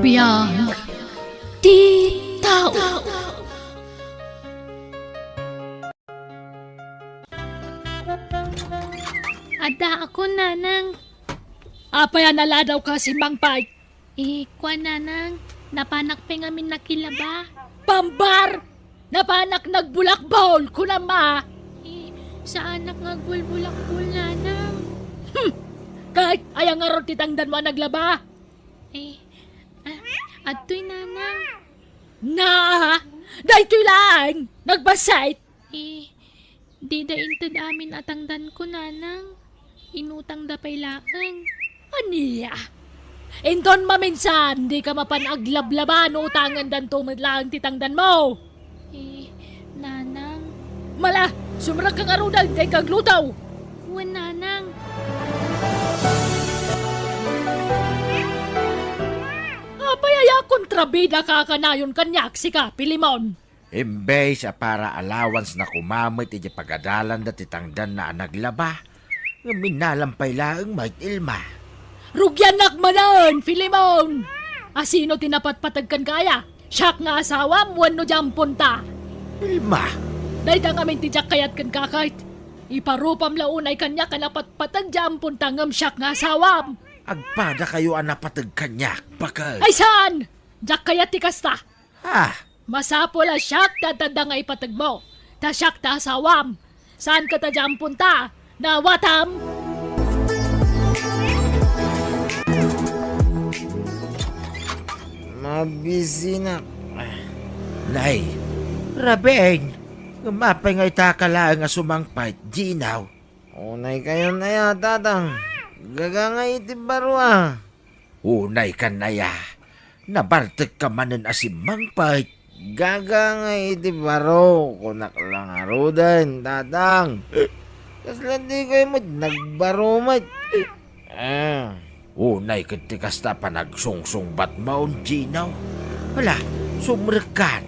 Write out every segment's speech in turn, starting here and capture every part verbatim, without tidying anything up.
Biag ti tao. Adda ako, Nanang. Apay a naladawka, Simmangpet? Eh, kuan, Nanang, napanak pay ngamin nakilaba. Pambar! Napanak nagbulakbol, kunam a! Eh, saanak nga agbulbulakbol, Nanang. Hmm! Ket aya ngarud ti tangdanmo a naglaba? Eh, ah, adtoy, Nanang. Na! Daytoy laeng! Nagbassit! Eh, dida inted amin a tangdanko, Nanang. Inutangda pay laeng. Ania? Inton maminsan, dika mapan aglablaba no utangendanto met laeng ti tangdanmo. Eh, Nanang. Mala, sumrekka ngaruden, dika agluto. Wen, Nanang. Apay aya kontrabidaka a kanayon kaniak, sika, Filemon? Imbes a para allowance na koma met iti pagadalanda ti tangdanna a naglaba, ngem innalam pay laeng met, Ilma. Rugiannak manen, Filemon! A sino ti napatpateg kenka aya? Siak nga asawam wenno diay amponta? Ilma! Dayta ngamin ti diak kayat kenka ket. Iparupam la unay kaniak a napatpateg diay amponta ngem siak nga asawam. Agpadakayo a napateg kaniak, baket. Ay saan! Diak kayat ti kasta. Ah, Masapul a siak ti adda nga ipategmo, ta siak ti asawam. Saan ket a diay amponta, nawatam? Mabisinak. Nay, Raben, ngem apay nga itaka laeng a sumangpet, Ginaw? Unay kayon aya, Tatang. Gaga nga iti baro a. Unay kan aya, nabartekka manen a simmangpet. Gaga nga iti baro, kunak la ngaruden, Tatang. Kasla dikay met nagbaro met. Ah. Unay ket ti kasta panagsungsungbatmon, Ginaw. Hala, sumrekkan.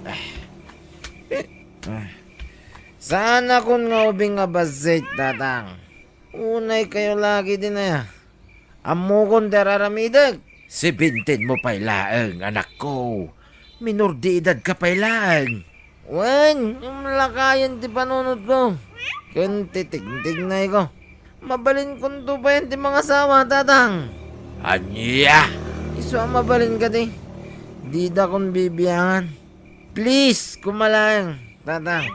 Ah. Ah. Saanakon nga ubing a bassit, Tatang. Unay kayo lagi din aya. Ammokon ti araramidek. Sibintinmo pay laeng, anakko. Minor de edad ka pay laeng. Wen, imlakayen ti panunotko. Ken ti tigtignayko. Mabalinkonto payen ti mangasawa, Tatang. Ania? Isu a mabalin kadi. Didakon bibiangan. Please, koma laeng, Tatang.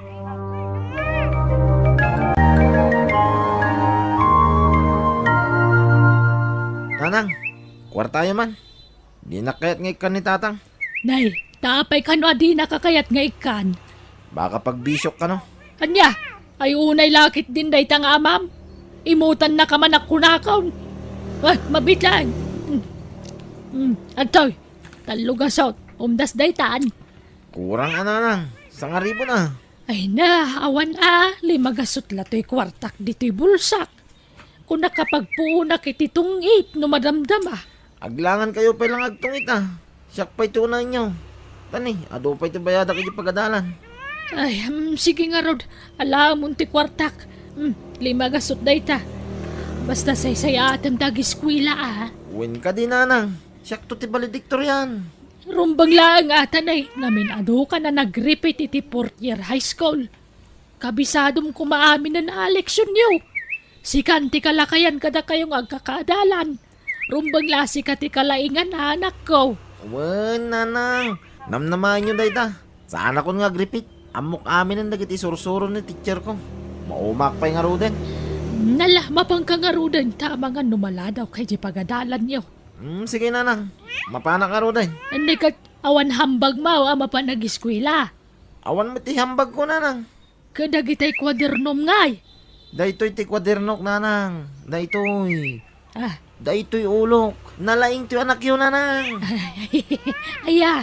Nanang, kuartayo man. Dinak kayat nga ikkan ni Tatang. Nay, ta apay kano a dinaka kayat nga ikkan? Baka pagbisiok kano. Ania? Ay unay la ketdin dayta nga amam? Imutannaka man a kunakon. Ah, mabiit laeng. Mm. Mm, adtoy. Tallo gasut. Umdas daytan. Kurang a, Nanang. Sangaribu a. Ay na, awan a. Lima gasut la toy kuartak ditoy bulsak. Kunak a pagpuonak iti tungit no madamdama. Aglangan kayo pay la nga agtungit a. Siak pay ti unaenyo. Tani, adu pay ti bayadak iti pagadalan. Ay, mm, sige ngarud. Alaamon ti kuartak. Mm, lima gasut dayta. Basta saysayaatem ti agiskuela a. Wen kadi, Nanang. Siakto ti valedictorian. Rumbeng laeng a, Tatang, ngamin adu kan a nag-repeat iti fourth year high school. Kabisadom koma aminen a leksionyo. Sikan ti kalakayan kadakayo nga agkakaadalan. Rumbeng la sika ti kalaingan a anakko. Wen, Nanang, namnamaenyo dayta. Saanakon nga ag-repeat. Ammok aminen dagiti isursuro ni teacherko. Maumaak pay ngaruden. Nala, mapanka ngaruden ta amangan no maladawka iti pagadalanyo. Hmm, sige, Nanang. Mapanak ngaruden. Ania ket, awan hambagmo a mapan agiskuela? Awan met ti hambagko, Nanang. Ket dagitay kuadernom ngay? Daytoy ti kuadernok, Nanang. Daytoy. Ah. Daytoy ulok. Nalaing toy anakyo, Nanang. Aya,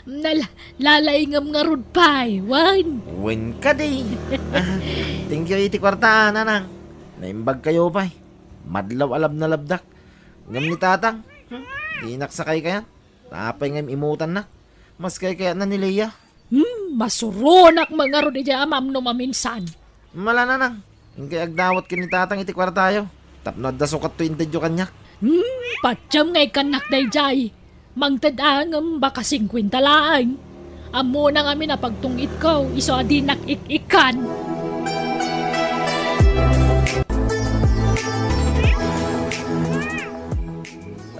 nala-, lalaingem ngarud pay, wen? Wen kadi. Ah, thank you iti kuarta, Nanang. Naimbagkayo pay. Madlaw a labnalabdak. Ngem ni Tatang, hmm, dinak sakay kayat. Apay nga im-imutannak? Mas kaykayatna ni Lea. Hmm, masuronak man ngarud idiay amam no maminsan. Mala, Nanang. Inkay agdawat ken ni Tatang iti kuartayo. Tapno adda sukat toy intedyo kaniak. Hmm, patiem nga ikkannak daydiay. Mangted a ngem baka singkuenta laeng. Ammona ngamin a pagtung-itko, isu a dinak ik-ikkan.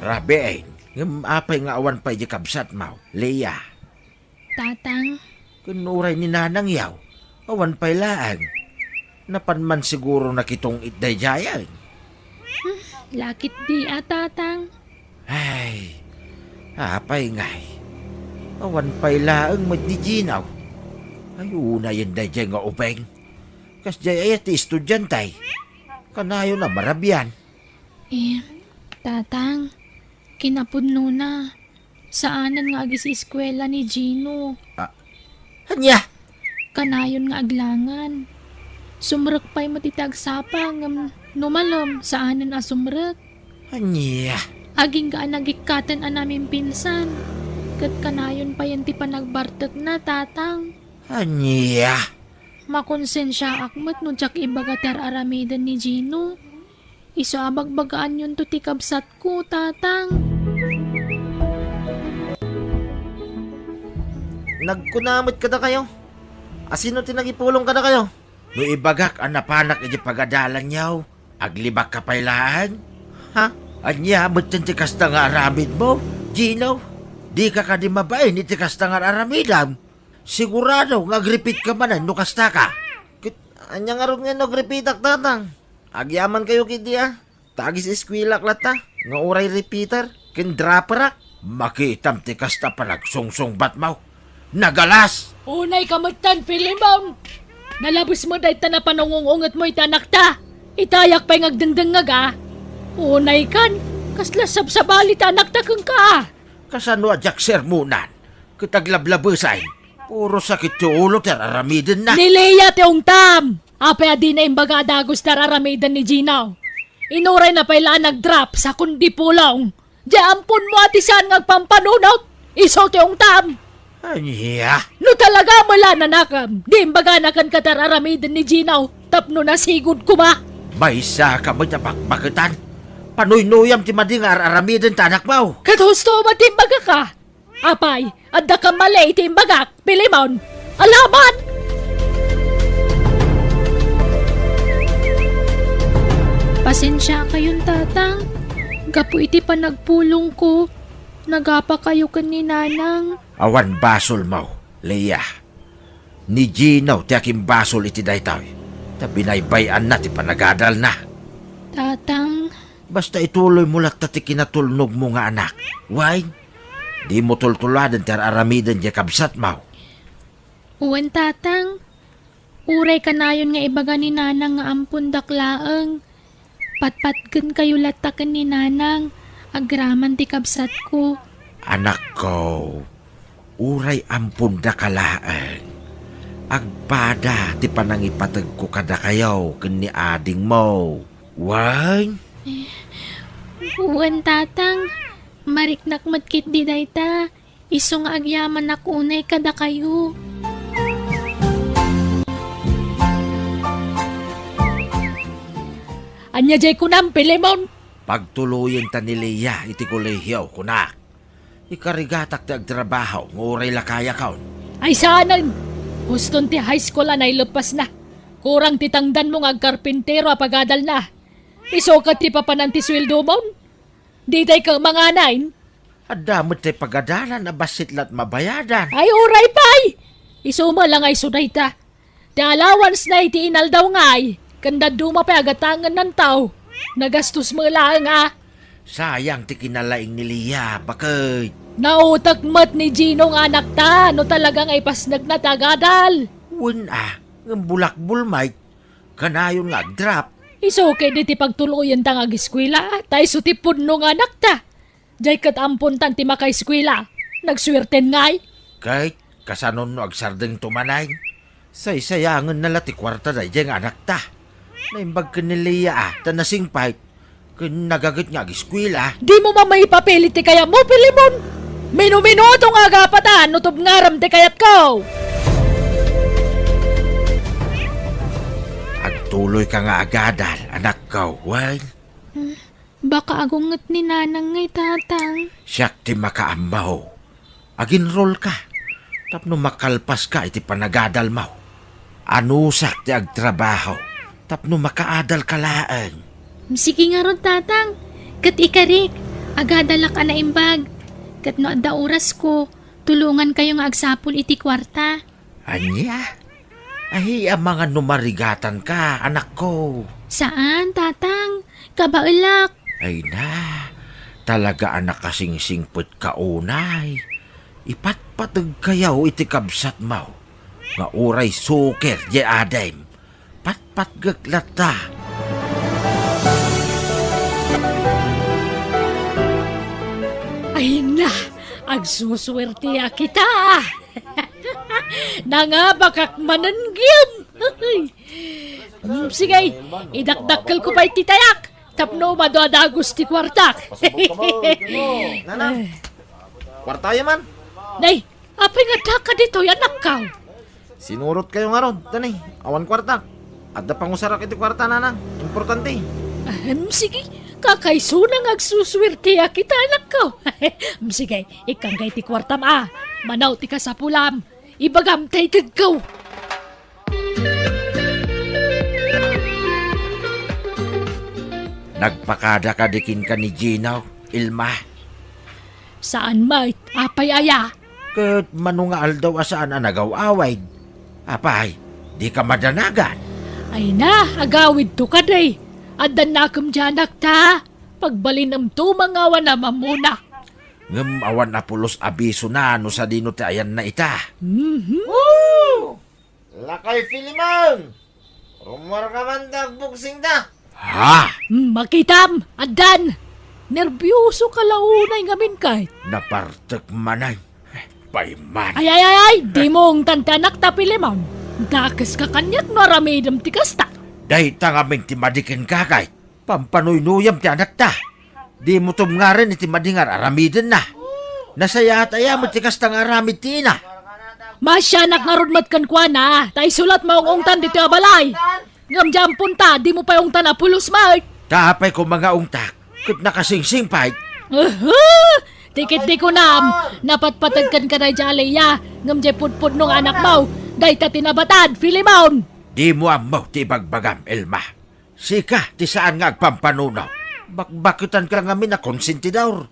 Rabiin, ngem apay nga awan pay di kabsatmo, Leia? Tatang. Ken uray ni nanangyo, awan pay laeng. Napan man siguro nakitung-it daydiay. Hmm, lakit di a, Tatang. Ay, apay ngay. Awan pay laeng met ni Gino. Ay, unayen daydiay nga ubing. Kasdiay aya ti estudiante. Kanayon a marabian. Eh, Tatang, kinapudnona, saanen nga agis-eskuela ni Gino. Ah, ania? Kanayon nga aglangan. Sumrek pay met iti agsapa ngem no malem, saanen a sumrek. Ania? Agingga a nagikkaten a namimpinsan. Ket kanayon payen ti panagbartekna, Tatang. Ania? Makonsensiaak met no diak ibaga ti ar-aramiden ni Gino. Isu a bagbagaanyonto ti kabsatko, Tatang. Nagkuna met kadakayo, a sino ti nangipulong kadakayo? No ibagak a napanak iti pagadalanyo, aglibakka pay laeng? Ha? Ania metten ti kasta nga aramidmo, Gino? Dika kadi mabain iti kasta nga aramidem? Sigurado nga agripitka manen no kasta ka. Ket ania ngarud nga no agripitak, Tatang? Agyamankayo ketdi a. Ta agis-eskuelak latta nga uray repeater ken dropperak. Makitam ti kasta panagsungsungbatmo. Nagalas! Unay ka metten, Filemon! Nalabes met dayta napanungung-ungetmo iti anakta. Itayak pay nga agdengdengngeg a. Unay kan, kasla sabsabali ti anakta kenka a. Kasano a diak sermonan? Ket aglablabesen. Puro sakit ti ulo ti ar-aramidenna. Ni Leia ti ungtam! Apay a dina imbaga a dagus ti ar-aramiden ni Gino? Inurayna pay la a nagdrop sa kundi pulong. Di amponmo a ti saan nga agpampanunot, isu ti ungtam. Ania? No talaga met la a nanakem, di imbagana kenka ti ar-aramiden ni Gino tapno nasigud koma. Maysa ka met a bakbaketan. Panuynuyam ti madi nga ar-aramiden ti anakmo. Ket husto met ti imbagak a. Apay, adda ka mali iti imbagak, Filemon? Alabat! Pasensiakayon, Tatang. Gapu iti panagpulongko, nagapakayo ken ni Nanang. Awan basolmo, Leia. Ni Gino ti akimbasol iti daytoy, ta binaybay-anna ti panagadalna. Tatang. Basta ituloymo latta ti kinatulnogmo nga anak. Wen, dimo tultuladen ti ar-aramiden diay kabsatmo. Wen, Tatang. Uray kanayon nga ibaga ni Nanang nga ampondak laeng, patpatgenkayo latta ken ni Nanang, agraman ti kabsatko. Anakko, uray ampondaka laeng, agpada ti panangipategko kadakayo ken ni adingmo. Wen? Wen, Tatang. Mariknak met ketdi dayta. Isu nga agyamanak unay kadakayo. Ania diay kunam, Filemon? Pagtuloyenta ni Leia iti kolehio, kunak. Ikarigatak ti agtrabaho nga uray la kayakon. Ay saanen! Huston ti high school a naileppasna. Kurang ti tangdanmo nga agkarpintero a pagadalna. Isu ket ti papanan ti sueldomon. Ditay ka manganay? Adda met tay pagadalan a bassit la't mabayadan. Ay, uray pay! Isu met la nga isu dayta. Ti allowance na iti inaldaw ngay, ken dadduma pay a gatangen nantaw. Nagastos met laeng a. Sayang ti kinalaing ni Leia, baket. Nautek met ni Gino nga anakta no talaga nga ipasnekna ti agadal. Wen a, ngem bulakbol met. Kanayon nga agdrap. Isu ket iti pagtuloyenta nga ageskuela, ta isu ti pudno nga anakta. Diay ket ampontan ti makaeskuela. Nagsuerten ngay. Ket kasano no agsardengto manen? Saysayangenna la ti kuarta daydiay nga anakta. Naimbag ken ni Leia a, ta nasingpet ken nagaget nga ageskuela. Dimo man maipapilit ti kayatmo, Filemon! Minuminuto nga agapatan no tubngarem ti kayatko! Agtuloyka nga agadal, anakko, wen? Baka agunget ni Nanang ngay, Tatang. Siak ti makaammo. Aginrolka tapno makalpaska iti panagadalmo. Anusak ti agtrabaho tapno makaadalka laeng. Sige ngarud, Tatang. Ket ikarik, agadalak a naimbag. Ket no adda orasko, tulongankayo nga agsapul iti kuarta. Ania? Ay, amangan no marigatanka, anakko. Saan, Tatang. Kabaelak. Ay na, talaga a nakasingsingpetka unay. Ipatpategkayo iti kabsatmo nga uray suker diay adim. Patpatgek latta. Ay na, agsusuertiak ita. Nangabakak manen gayam. Mm, sige, idakdakkelko pay ti tayak tapno umadu a dagus ti kuartak. Nanang, kuartayo man. Nay, apay nga addaka ditoy, anakko? Sinurotkayo ngarud, tani, awan kuartak. Adda pangusarak iti kuarta, Nanang. Importante. Ahem, sige, kakaisuna nga agsusuertiak ita, anakko. Em, sige, ikkanka iti kuartam a. Manaw ti kasapulam. Ibagam ta itedko. Nagpakada kadi kenka ni Gino, Ilma? Saan met, apay aya? Ket mano nga aldaw a saan a nagaw-awid? Apay, dika madanagan? Ay na, agawidto kadi. Addan nakem diay anakta. Pagbalinemto mangawan a mamuna. Ngem awan a pulos abisona no sadino ti ayanna ita. Mhm. Lakay Filimon! Rummuarka man ta agbuksingta. Ha? Hmm, makitam, addan. Nerbiosoka la unay ngamin kay. Napartek manen. Payman. Ay, ay, ay, ay, dimo ungtan ti anakta, Filimon. Dakeska kaniak no aramidem ti kasta. Dayta ngamin ti madi kenka kay. Pampanuynuyam ti anakta. Dimo tumngaren iti madi nga ar-aramidenna. Nasayaat aya met ti kasta nga aramid ti ina. Masianak ngarud met kenkuana, ta isu la't maung-ungtan ditoy a balay. Ngem diay amponta, dimo pay ungtan a pulos met. Ta apay koma nga ungtak, ket nakasingsing pay. Uhu! Ti ket ti kunam, napatpateg kenka daydiay a Lea, ngem diay pudpudno nga anakmo, dayta ti nabatad, Filimon. Dimo ammo ti ibagbagam, Ilma. Sika ti saan nga agpampanuno. Bakbaketanka ngamin a konsentidor.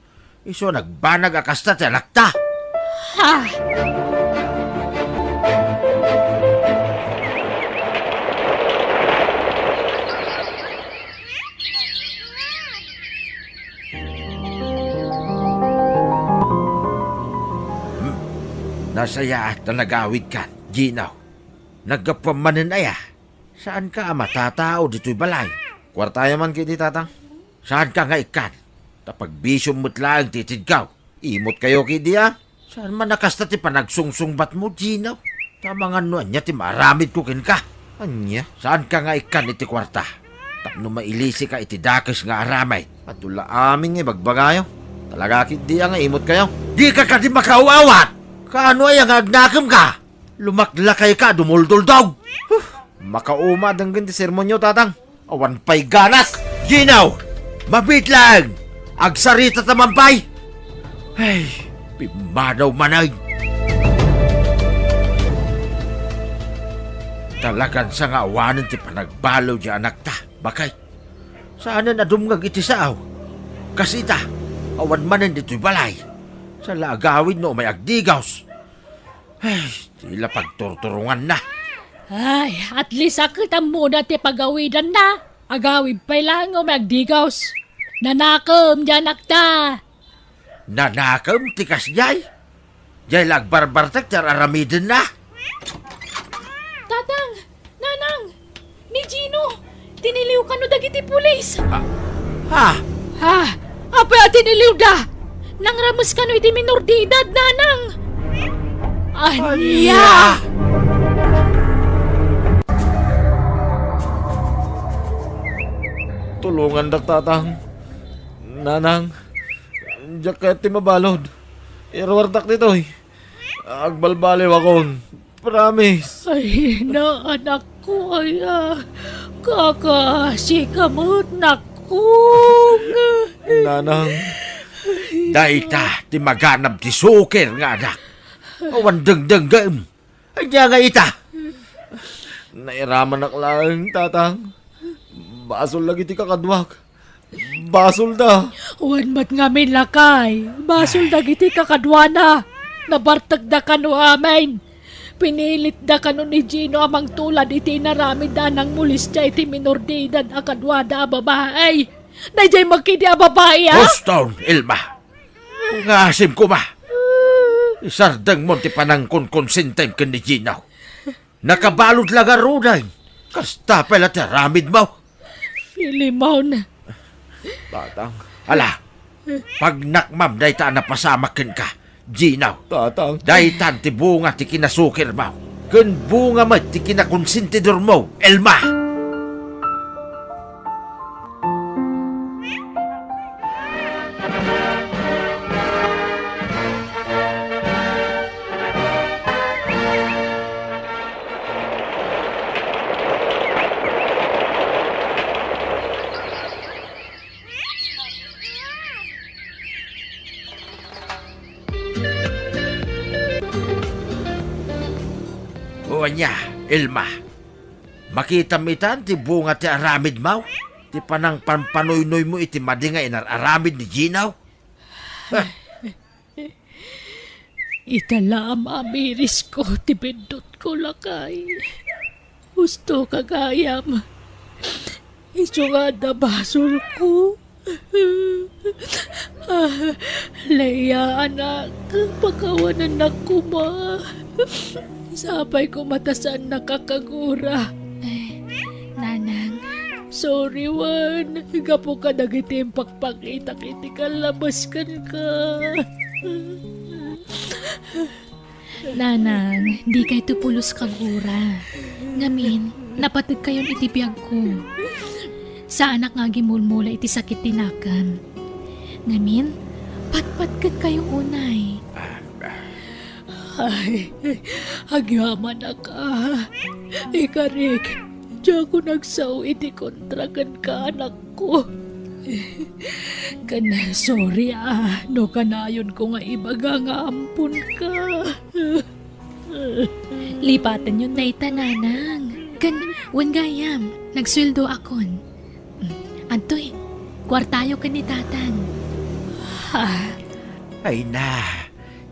Isu a nagbanag a kasta ti anakta. Ha! Hmm. Nasayaat ta nagawidkan, Gino. Naggapuam manen aya? Saanka a matatao ditoy balay? Kuartayo man ketdi, Tatang. Saanka nga ikkan? Ta pagbisiom met laeng ti itedko. Imotkayo ketdi a. Saan man a kasta ti panagsungsungbatmo, Gino? Ta amangan no ania ti maaramidko kenka. Ania? Saanka nga ikkan iti kuarta? Tapno mailisika iti dakes nga aramid. Adto la amin nga ibagbagayo. Talaga ketdi a nga imotkayo. Dika kadi makaaw-awat? Kaano aya nga agnakemka? Lumaklakayka a dumulduldog. Huh! Makauma a denggen ti sermonyo, Tatang. Awan pay ganas. Gino! Mabiit laeng! Agsarita ta man pay! Ay, pimmanaw manen. Talagan sa nga awanen ti panagbaliw diay anakta, baket. Saanen a dumngeg iti sao. Kas ita, awan manen ditoy balay. Sa la agawid no umay agdigos. Ay, ti la pagturturonganna. Ay, at least a ket ammona ti pagawidanna. Agawid pay laeng nga umay agdigos. Nanakem diay anakta. Nanakem ti kasdiay? Diay la agbarbartek ti ar-aramidenna. Tatang! Nanang! Ni Gino! Tiniliw kano dagiti pulis! Ha? Ha? Ha? Apay a tiniliwda? Nangrames kano iti minor de edad, Nanang! Ania? Ania? Tulongandak, Tatang. Nanang, diak kayat ti mabalud. Iruartak ditoy. Agbalbaliwakon. Promise. Ay, na, anakko, aya. Kakaasika met, nak. Kong. Nanang. Dayta ti maganab ti sukir nga anak. Awan dengdengngem. Ania nga ita? Nairamanak laeng, Tatang. Basol dagiti kakaduak. Basolda. Wen met ngamin, lakay. Basol dagiti kakaduana. Nabartekda kano amin. Pinilitda kano ni Gino a mangtulad iti inaramidda a nangmolestia iti minor de edad a kaduada a babai. Daydiay met ketdi a babai, a? Huston, Elma. Ngasim koma. Isardengmon ti panangkonkonsentem ken ni Gino. Nakabalud la ngaruden. Kasta pay la ti aramidmo. Filemon. Tatang. Ala, pagnakmam dayta a napasamak kenka, Gino. Tatang. Daytan ti bunga ti kinasukirmo. Ken bunga met ti kinakonsentidormo, Elma. O ania, Elma? Makitam itan ti bunga ti aramidmo? Ti panangpanpanoynoymo iti madi nga inar-aramid ni Gino? Ita la a mamirisko ti biddutko, lakay. Husto ka gayam. Isu nga adda basolko. Ah, Leia, anak, pakawanennak koma. Sapay koma ta saannak a kagura. Eh, Nanang. Sorry, wen. Gapu kadagiti impakpakitak iti kallabas kenka. Nanang, dikayto pulos kagura. Ngamin, napategkayon iti biagko. Saanak nga agimulmula iti sakit ti nakem. Ngamin, patpatkenkayo unay. Ay, agyamanak a. Ikarik, diakon agsao iti kontra kenka, anakko. Ken sorry a, no kanayonko nga ibaga nga amponka. Lipatenyon dayta, Nanang. Ken, wen gayam, nagsueldoakon. Mm, adtoy, kuartayo ken ni Tatang. Ha? Ay na,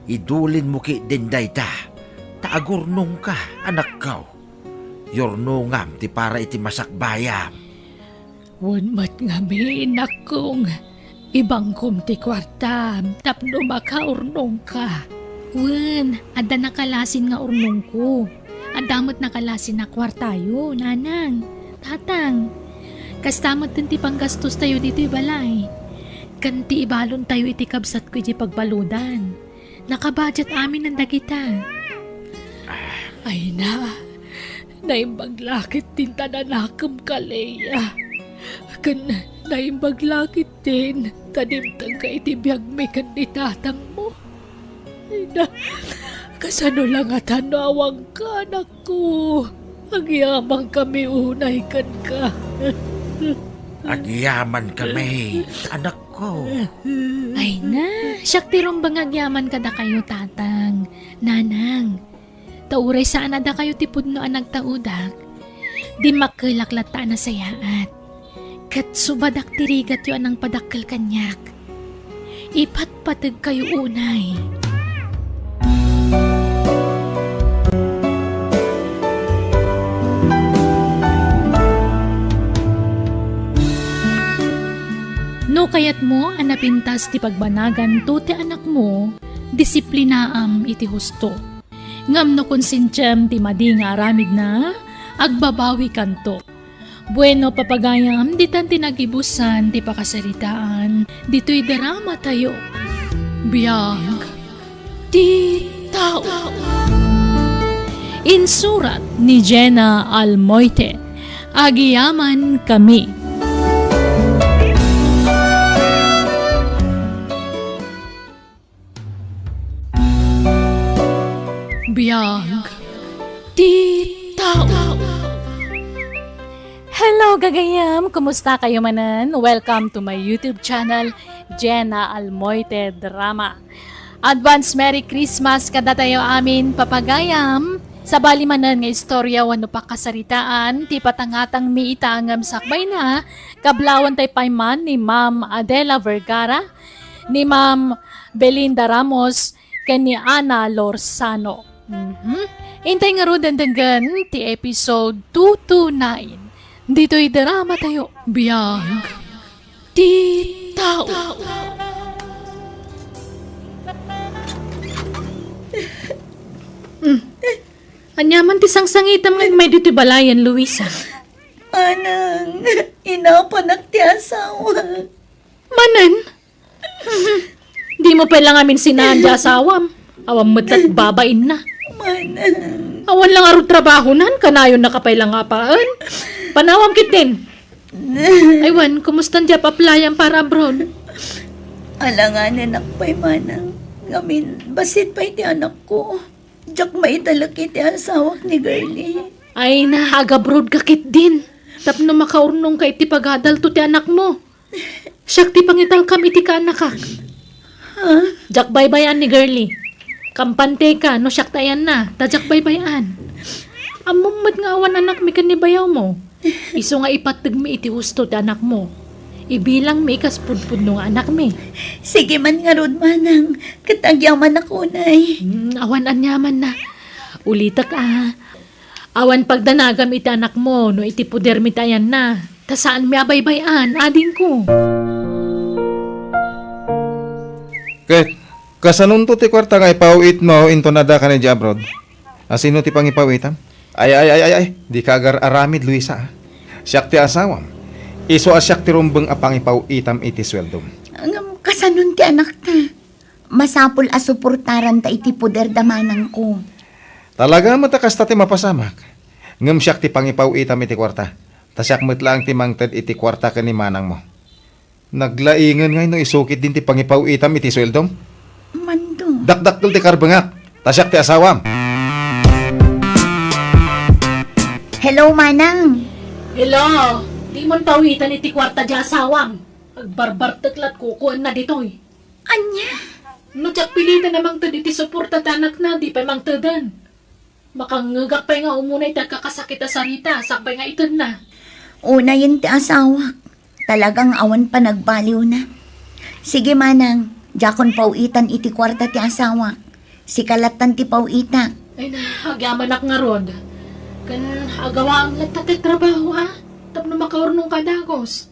idulinmo ketdin dayta, ta agurnongka, anakko. Yurnongam ti para iti masakbayam. Wen met ngamin, anakko, ibangkom ti kuartam tapno makaurnongka. Wen, adda nakalasin nga urnongko. Adda met nakalasin a kuartayo, Nanang, Tatang. Kasta metten ti panggastostayo ditoy balay. Ken ti ibalontayo iti kabsatko idiay pagbaludan. Nakabudget aminen dagita. Ay na, naimbag la ketdin ta nanakem, Leia. Ken naimbag la ketdin ta dimtengka iti biagmi ken ni tatangmo. Ay na, kasano la ngata no awanka, anakko? Agyamankami unay kenka. Agyamankami, anakko. Ay na, siak ti rumbeng nga agyaman kadakayo, Tatang, Nanang. Ta uray saan a dakayo ti pudno a nagtaudak, dimmakkelak latta a nasayaat. Ket subadak ti rigatyo a nangpadakkel kaniak. Ipatpategkayo unay. No kayatmo a napintas ti pagbanaganto ti anakmo, disiplinaam iti husto. Ngem no konsentiem ti madi nga aramidna, agbabawikanto. Bueno, papagayam, ditan ti nagibusan ti pakasaritaan ditoy dramatayo. Biag ti tao. Insurat ni Jenna Almoite. Agyamankami. Biag ti tao. Hello, Kagayam, kumusta kayo manen? Welcome to my YouTube channel, Jenna Almoite Drama. Advance Merry Christmas kadatayo amin, papagayam. Sabali manen nga istorya wenno pakasaritaan ti patangatangmi ita ngem sakbay na, kablawentayo pay man ni Ma'am Adela Vergara, ni Ma'am Belinda Ramos, ken ni Ana Lorzano. Mhm. Intay ngarud denggen ti episode two two nine. Ditoy drama tayo, Biag ti Tao. Mm. Ania man ti sangsangitam nga immay ditoy balayen, Luisa? Manang, inapanak ti asawa. Manen? Dimo pay la ngamin sinaan ti asawam. Awan met la't babainna. Manang. Awan la ngarud trabahonan, kanayonnaka pay la nga apaen. Panawam ketdin. Ay wen, kumustan diay pag-apply-am para abroad? Alanganenak pay, Manang. Ngamin, bassit pay ti anakko. Diak maitalek iti asawak ni Girlie. Ay na, ag-abroad ka ketdin. Tapno makaurnongka iti pagadalto ti anakmo. Siak ti pangitalkam iti kaanakak. Ha? Diak baybay-an ni Girlie. Kampanteka no siak ti ayanna, ta diak baybay-an. Ammom met nga awan anakmi ken ni bayawmo. Isu nga ipattegmi iti husto ti anakmo. Ibilangmi kas pudpudno nga anakmi. Sige man ngarud, Manang, ket agyamanak unay. Hmm, awan aniamanna. Ulitek a. Awan pagdanagam iti anakmo no iti podermi ti ayanna, ta saanmi a baybay-an, adingko. Ket, kasanonto ti kuarta nga ipaw-itmo inton addaka idiay abroad? Asino ti pangipaw-itam? Ay, ay, ay, ay, ay, dika agar-aramid, Luisa, a. Siak ti asawam. Isu a siak ti rumbeng a pangipaw-itam iti sueldom. Ngem kasanon ti anakta? Masapul a suportaranta iti poder da manangko. Talaga met a kasta ti mapasamak. Ngem siak ti pangipaw-itam iti kuarta. Ta siak met laeng ti mangted iti kuarta ken ni manangmo. Naglaingen ngay no isu ketdin ti pangipaw-itam iti sueldom? Mando. Dakdakkel ti karbengak. Ta siak ti asawam. Hello, Manang. Hello. Dimon pawitan iti kuarta ti asawam. Agbarbartek la't kukuenna ditoy. Ania? No diak piliten a mangted iti suporta ti anakna, di pay mangteden. Makangngegak pay nga umuna iti agkakasakit a sarita, sakbay nga itedna. Unayen ti asawak. Talagang awan panagbaliwna. Sige, Manang, diakon paw-itan iti kuarta ti asawak. Sika lattan ti paw-itak. Ay na, agyamanak ngarud. Ken agawaam latta ti trabaho, a? Tapno makaurnongka dagus.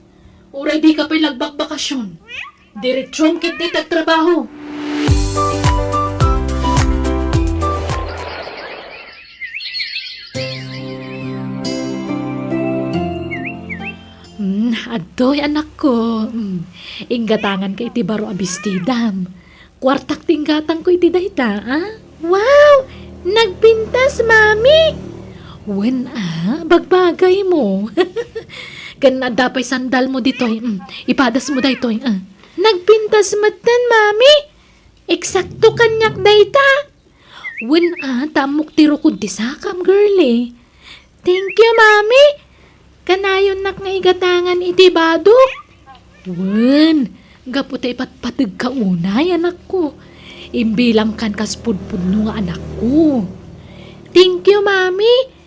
Uray dika pay lagbakbakasyon. Diretsuam ketdi ti agtrabaho. Mm, adtoy, anakko. Mm, inggatanganka iti baro a bestidam. Kuartak ti inggatangko iti dayta, a? Wow! Nagpintas, Mami! Wen, a, bagbagaymo. Ken adda pay sandalmo ditoy. Mm, ipadasmo daytoy, a. Nagpintas metten, Mami! Eksakto kaniak dayta! Wen, a, ta ammok ti rukod ti sakam, girlie. Thank you, Mami! Kanayonnak nga igatangan iti badok. Wen, gapu ta ipatpategka unay, anakko. Imbilangkan kas pudpudno nga anakko. Thank you, Mami.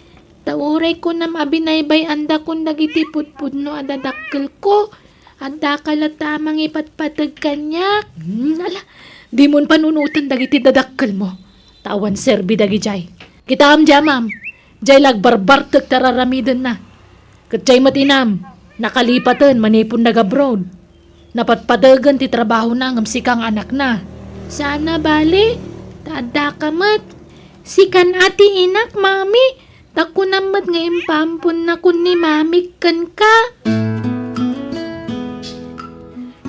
Ta uray kunam a binaybay-andakon dagiti pudpudno a dadakkelko, addaka latta a mangipatpateg kaniak. Hmm, ala, dimon panunoten dagiti dadakkelmo. Ta awan serbi dagidiay. Kitaem diay amam, diay la agbarbartek ti ar-aramidenna. Ket diay met inam, nakalipaten manipud nag-abroad. Napatpategen ti trabahona ngem sika nga anakna. Saan a bale, ta addaka met. Sikan a ti inak, Mami, ta kunam met nga impaamponnakon ni Mamik kenka.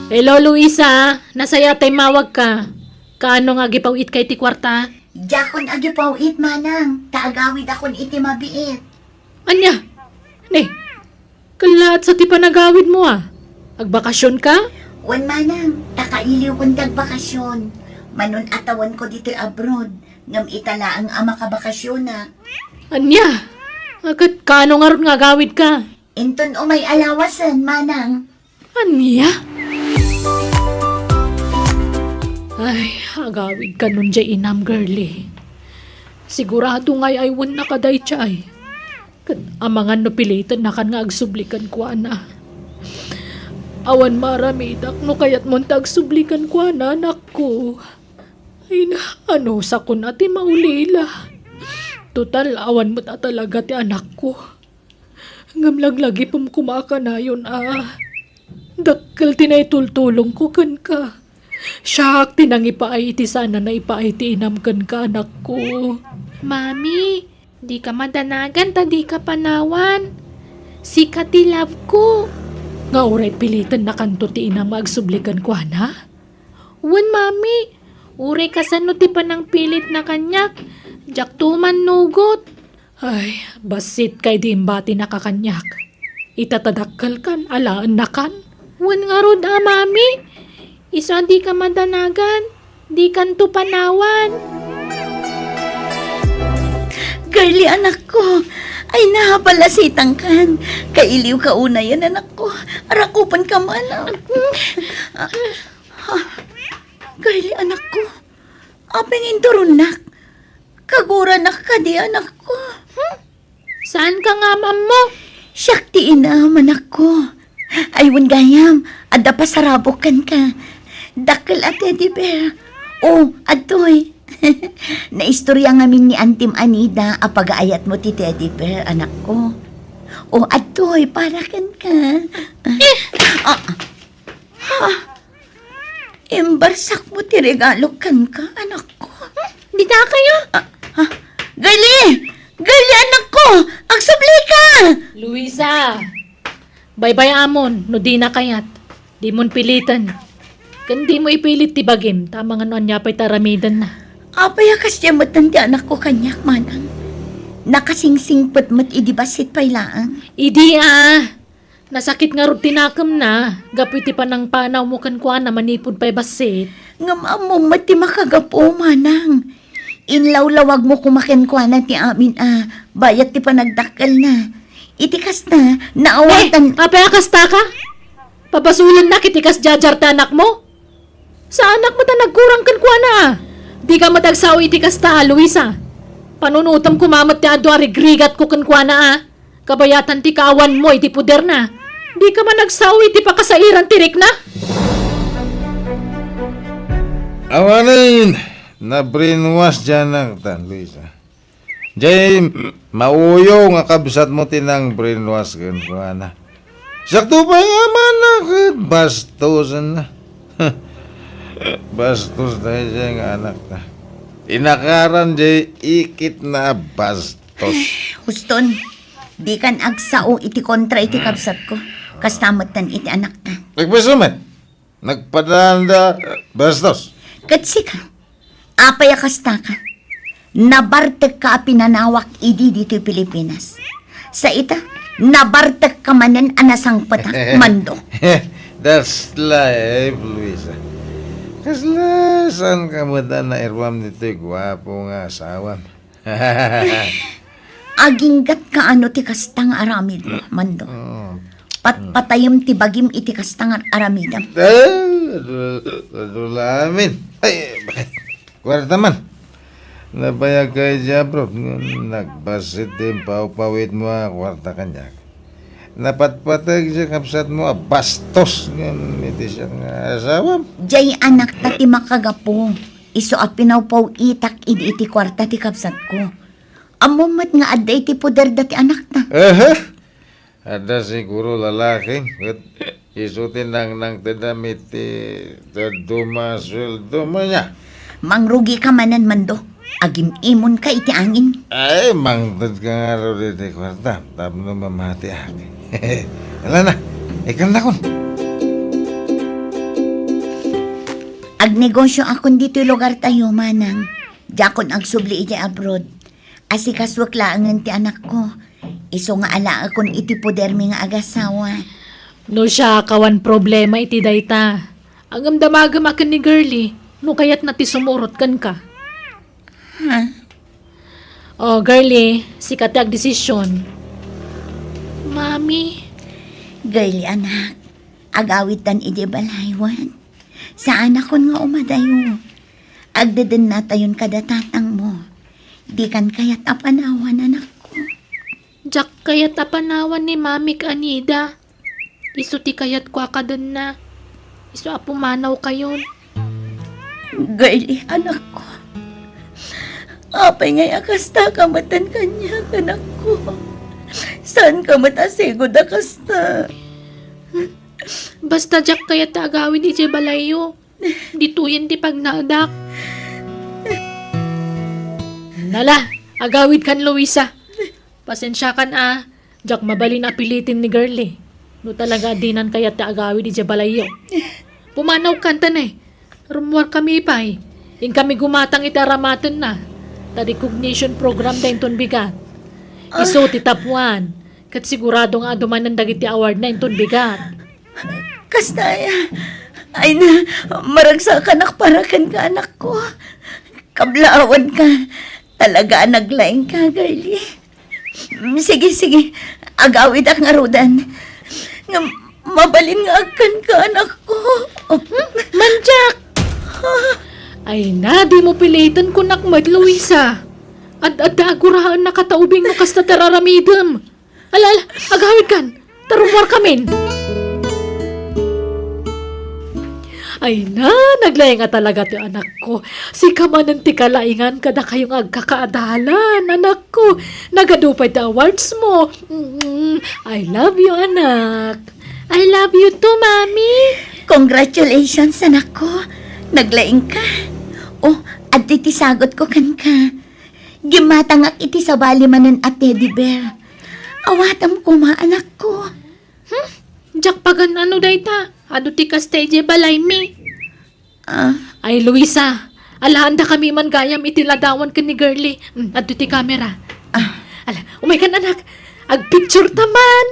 Hello, Luisa. Nasayaat ta immawagka. Kaano nga agipaw-itka iti kuarta? Diakon agipaw-it, Manang, ta agawidakon iti mabiit. Ania? Ni, kellaat sa ti panagawidmo, a? Agbakasionka? Wen, Manang, ta kailiwkon ti agbakasion. Manun-atawenko ditoy abroad, ngem ita laeng a makabakasionak. Ania? A, ket kaano ngarud nga agawidka? Inton umay a lawasen, manang. Ania? Ay, agawid kanon jay inam, girlie. Sigurado nga ay-aywennaka dayjay. Ket amangan no pilitennakan nga agsubli kenkuana. Awan maaramidak no kayatmon ta agsubli kenkuana, anakko. Ay na, anusakon a ti maulila. Total, awan met a talaga ti anakko. Ngem laglagipem koma a kanayon a dakkel ti naitultulongko kenka. Siak ti nangipaay iti saan a naipaay ti inam kenka, anakko. Mami, dika madanagan ta dika panawan. Sika ti love ko. Nga uray pilitennakanto ti inam nga agsubli kenkuana? Wen, Mami. Uray kasano ti panangpilitna kaniak, diakto mannugot. Ay, bassit kay di imbatinaka kaniak. Ita ta dakkelkan, alaennakan. Wen ngarud a, Mami. Isu a dika madanagan, dikanto panawan. Girlie, anakko. Ay, napalasitangkan. Kailiwka unayen, anakko. Arakupenka man. Ah, ah, Girlie, anakko. Apay nga inturonnak? Kaguranak kadi, anakko? Hmm? Saanka nga am-ammo? Siak ti inam, anakko. Ay, wen gayam, adda pasarabok kenka. Dakkel a teddy bear. O, adtoy. Naistorya ngamin ni Antim Anida a pagaayatmo ti teddy bear, anakko. O, adtoy, para kenka. Ah, ah. Imbarsakmo ti regalo kenka, anakko. Dita kayo? Ah, ah. Girlie! Girlie, anakko! Agsublika! Luisa! Baybay-amon, no dina kayat. Dimon piliten. Ken dimo ipilit ti bagim, ta amangan no ania pay ti aramidenna. Apay a kasdiay metten ti anakko kaniak, manang? Nakasingsingpet met idi bassit pay laeng. Idi, ah! Nasakit ngarud ti nakemna gapu iti panangpanawmo kenkuana manipud pay bassit. Ngem ammom met ti makagapu, manang. Inlawlawagmo koma kenkuana ti amin a bayat ti panagdakkelna. Iti kasta, naawatan. Eh, apay a kastaka? Pabasolennak iti kasdiay a diarta anakmo? Saanak met a nagkurang kenkuana, a? Dika met agsao iti kasta, a, Luisa. Panunotem koma met ti adu a rigrigatko kenkuana, a. Kabayatan ti kaawanmo iti poderna. Dika man agsao iti pakasairan ti rikna. Awanen, na-brainwash diay anakta, Luisa. Jay mauyo nga kabsatmo ti nang-brainwash kenkuana. Siakto pay nga amanna ket bastosenna. Bastos daydiay nga anakta. Inakaran jay ikitna a bastos. Huston, dikan agsao iti kontra iti kabsatko. Kasta metten iti anakta. Agpasamak. Nagpadaanda, bastos. Ket sika, apay a kastaka? Nabartekka a pinanawak idi ditoy Pilipinas. Sa ita, nabartekka manen a nasangpetak, Mando. That's life, Luisa. Kasla saanka met a nairuam ditoy guapo nga asawam? Aginggatka ano ti kasta nga aramidmo, Mando? Mm. Patpatayem ti bagim iti kasta nga aramidem. Eh, adu-, adu la amin. Ay, kuarta man. Nabayagka idiay abroad, ngem nagbassit ti impawpawitmo a kuarta kaniak. Napatpateg ti kabsatmo a bastos, ngem iti siak nga asawam. Jay anakta ti makagapu. Isu a pinawpawitak idi iti kuarta ti kabsatko. Ammom met nga adda iti poder dati anakta. Aha! Adda siguro lalaki, ket isu ti nangnangtedam iti dadduma a sueldom ania. Mangrugika manen, Mando. Agim-imonka iti angin. Ay, mangtedka ngarud iti kuarta tapno mamatiak. Ala na, ikkannakon. Agnegosioakon ditoy lugartayo, manang. Diakon agsubli idiay abroad. Asikasuek laengen ti anakko. Isu nga alaekon iti podermi nga agasawa. No siak, awan problema iti dayta. Ngem damagem a ken ni Girlie, no kayatna ti sumurot kenka. Ha? O, Girlie, sika ti agdesisyon. Mami, Girlie, anak, agawidtan idiay balay wen. Saanakon nga umadayo. Agdedennatayon kada tatangmo. Dikan kayat a panawan, anakko. Diak kayat a panawan ni Mami ken Anida. Isu ti kayatko a kadenna. Isu a pumanawkayon. Girlie, anakko. Apay ngay a kasta ka metten kaniak, anakko? Saanka met a sigud a kasta? Basta diak kayat ta agawid idiay balayyo. Ditoyen ti pagnaedak. Nala, agawidkan, Luisa. Pasensiakan a, diak mabalin a piliten ni Girlie. No talaga a dinan kayat ti agawid idiay balayyo. Pumanawkan ta ne. Rummuarkami pay. Inkami gumatang iti aramatenna. Ta recognition program da inton bigat. Isu ti tapuan. Ket sigurado nga adu manen dagiti awardna inton bigat. Kasta aya. Ay na, maragsakanak para kenka, anakko. Kablaawanka. Talaga a naglaingka, Girlie. Mm, sige, sige. Agawidak ngaruden. Ngem mabalin nga agkanka, anakko. Hmm? Mandiak! Ay na, dimo piliten, kunak met, Luisa. Ad-adda a guraennaka ta ubing no kasta ti ar-aramidem. Ala, ala, agawidkan. Ta rummuarkamin. Ay na, naglaing a talaga ti anakko. Sika manen ti kalaingan kadakayo nga agkakaadalan, anakko. Nagadu pay ti awards mo. Mm, I love you, anak. I love you too, Mami. Congratulations, anakko. Naglaingka. Oh, adtoy ti sagutko kenka. Gimmatangak iti sabali manen a teddy bear. Awatem koma, anakko. Hmm? Diak pagan-ano dayta? Adu ti kasta idiay balaymi. Ah. Ay, Luisa, alaandakami man gayam iti ladawan ken ni Girlie. Hmm, adtoy ti kamera. Ah. Ala, umaykan, anak. Agpicture ta man.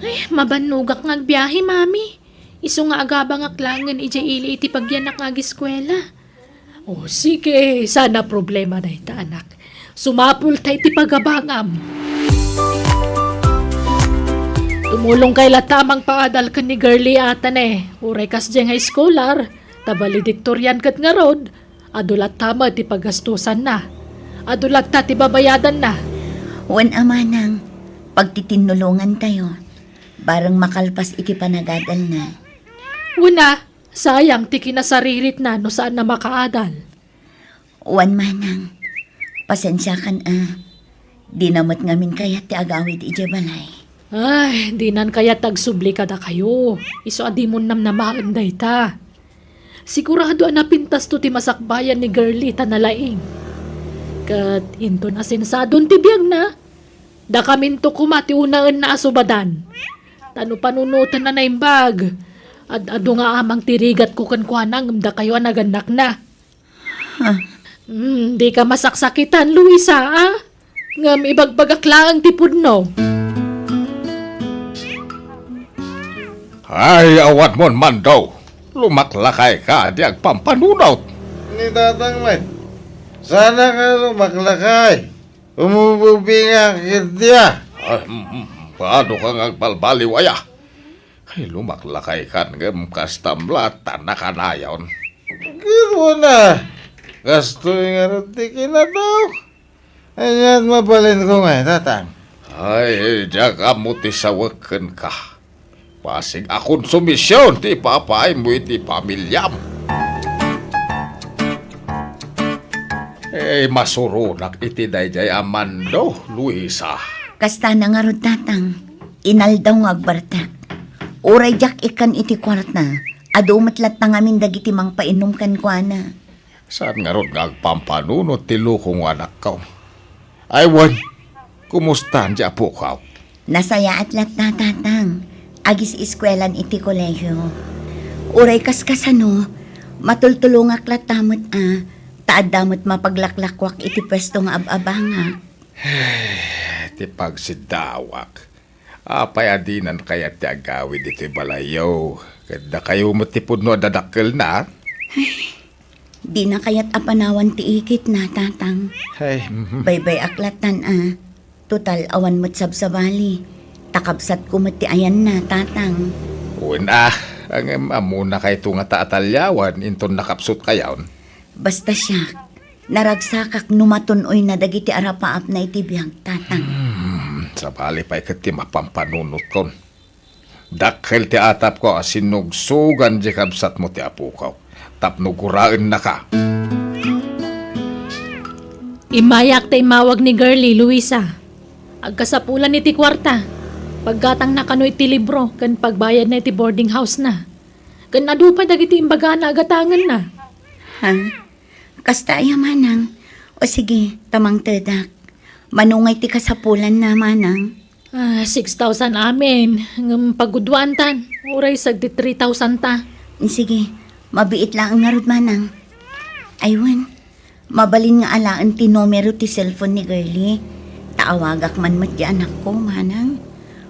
Ay, mabannogak nga agbiahe, Mami. Isu nga agabangak laengen idiay ili iti pagyanak nga ageskuela. O, sige, saan a problema dayta, anak. Sumapulta iti pagabangam. Tumulongkay latta a mangpaadal ken ni Girlie a tane. Uray kasdiay nga eskolar, ta valedictorian ket ngarud, adu latta met ti pagastosanna. Adu latta ti babayadanna. Wen a manang, pagtitinnulongantayo. Bareng makalpas iti panagadalna. Wen a, sayang ti kinasariritna no saanna makaadal. Wen manang, pasensiakan a, dina met ngamin kayat ti agawid idiay balay. Ay, dinan kayat agsubli kadakayo. Isu a dimon namnamaen dayta. Sigurado a napintasto ti masakbayan ni Girlie ta nalaing. Ket inton asensadon ti biagna, dakaminto koma ti unaenna a subadan. Ta no panunotenna naimbag, ad-adu nga amang ti rigatko kenkuana ngem dakayo a nagannakna. Huh. Hmm, dika masaksakitan, Luisa, a? Ngem ibagbagak laeng ti pudno. Ay, awan mon, Mando. Lumaklakayka, di agpampanunot. Ni Tatang met, saan a ka lumaklakay? Umububingak iti a. Ah, mm, mm. Paano ka nga agbalbaliw aya? Ay, lumaklakaykan ngem kastam latta nakanayon. Ket wen a, kastoy ngarud ti kinatao. Ania't mabalinko ngay, Tatang? Ay, diak ammo ti sawek kenka. Basig a konsumision ti ipapaaymo iti pamiliam. Eh, masuronak iti daydiay a Mando, Luisa. Kasta na ngarud, Tatang. Inaldaw nga agbartek. Uray diak ikkan iti kuarta, adu met latta ngamin dagiti mangpainom kenkuana. Saan ngarud nga agpampanunot ti lukong, anakko? Ay, wen, kumusta ti apokaw? Nasayaat latta, Tatang. Agis-eskuelan iti kolehio. Uray kaskasano, matultulongak latta met a, ta adda met mapaglaklakuak iti puesto nga ab-abangak. Ti pagsiddawak. Apay a dinan kayat ti agawid iti balayyo? Ket dakayo met ti pudno a dadakkelna? Dina kayat a panawan ti ikitna, Tatang. Ay, mhm. Baybay-ak latan a. Total, awan met sabsabali. Ta kabsatko met ti ayanna, Tatang. Wen a, ngem ammona kayto nga ta atalyawan inton nakapsutkayon. Basta siak, naragsakak no matun-oyna dagiti arapaapna iti biag, Tatang. Hmm, sabali pay ket ti mapampanunotko. Dakkel ti atapko a sinugsugan di kabsatmo ti apokok tapno guraennaka. Immayak ta immawag ni Girlie, Luisa. Agkasapulan iti kuarta. Paggatangna kano iti libro ken pagbayadna iti boarding house na. Ken adu pay dagiti imbagana a gatangenna. Ha? Kasta aya, Manang? O sige, ta mangtedak. Mano ngay ti kasapulanna, Manang? Ah, six thousand amin. Ngem pagudwaantan, uray sagdi three thousand ta. Sige, mabiit laeng ngarud, Manang. Ay wen, mabalin nga alaen ti numero ti cellphone ni Girlie. Ta awagak man met ti anakko, Manang.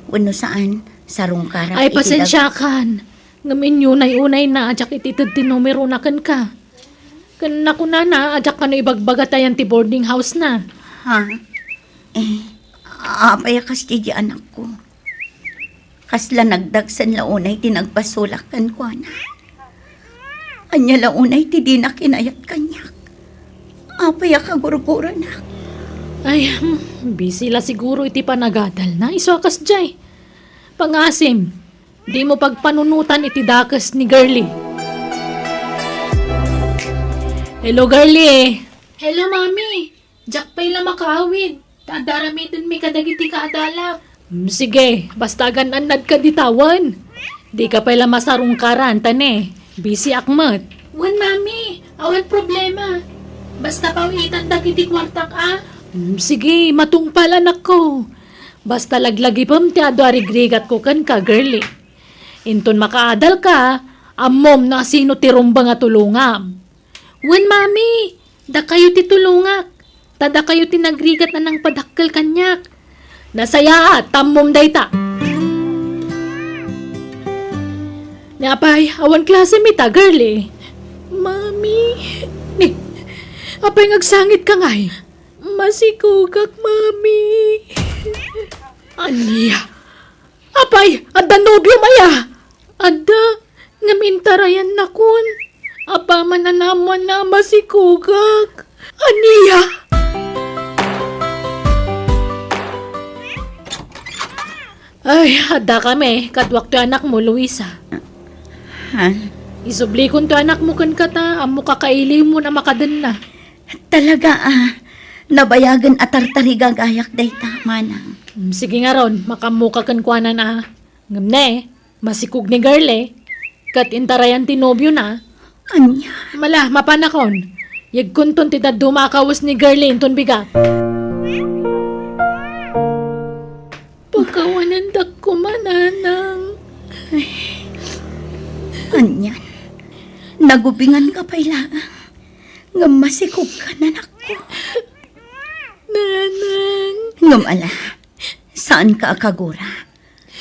Wenno saan, sarungkarak Ay, iti dag- pasensiakan. Ngem inyunay-unayna a diak itited ti numerona kenka. Ken nakunana a diak kano ibagbaga ta ayan ti boarding house na. Ha? Eh, apay a kasdi di anakko? Kasla nagdagsen la unay ti nagpasulak kenkuana. Ania la unay ti dina kinayat kaniak? Apay a kagurguranak? Ay, hmm, busy la siguro iti panagadalna. Isu a kasdiay. Pangasim, dimo pagpanunotan iti dakes ni Girlie. Hello, Girlie. Hello, Mami. Diak pay la makaawid. Ta adda aramidenmi kadagiti kaadalak. Mm, sige, basta agan-annadka dita wen. Dika pay la masarungkaran, ta ne, busyak met. Wen, Mami, awan problema. Basta pawitan dagiti kuartak a. Mm, sige, matungpal, anakko. Basta laglagipem ti adu a rigrigatko kenka, Girlie. Inton makaadalka, ammom no asino ti rumbeng a tulongam. Wen, Mami, dakayo ti tulongak. Ta dakayo ti nagrigat a nangpadakkel kaniak. Nasayaat, ta ammom dayta. Ni apay, awan klasem ita, Girlie. Mami, ni, apay nga agsangitka ngay? Masikogak, Mami. Ania? Apay, adda nobiom aya? Adda, ngem intarayannakon. Apaman a naammoanna a masikogak. Ania? Ay, adda kami, kaduak ti anakmo, Luisa. Ha? Isublikon ti anakmo kenka ta, ammo kakailiwmon a makadenna. Talaga, a. Nabayagen a tartarigagayak dayta, Manang. Mm, sige ngarud, makaammoka kenkuana a. Ngem ne, masikog ni Girlie, ket intarayan ti nobiona. Ania? Mala, mapanakon. Yegkonton ti dadduma a kawes ni Girlie inton bigat. Pakawanandak koma, Nanang. Anian? Nagubinganka pay laeng. Ngem masikogka, anakko. Nanang. Ngem ala, saanka a kagura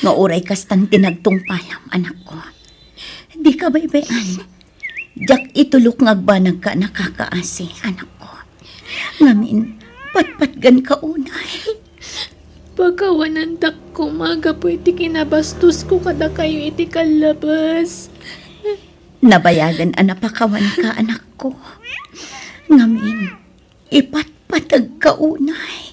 nga uray kastan ti nagtungpalam, anakko. Dika baybay-an. Diak itulok nga agbanagka a nakakaasi, anakko. Ngamin, patpatganka unay. Pakawanandak koma gapu iti kinabastosko kadakayo iti kallabes. Nabayagen a napakawanka, anakko. Ngamin, ipatpategka unay.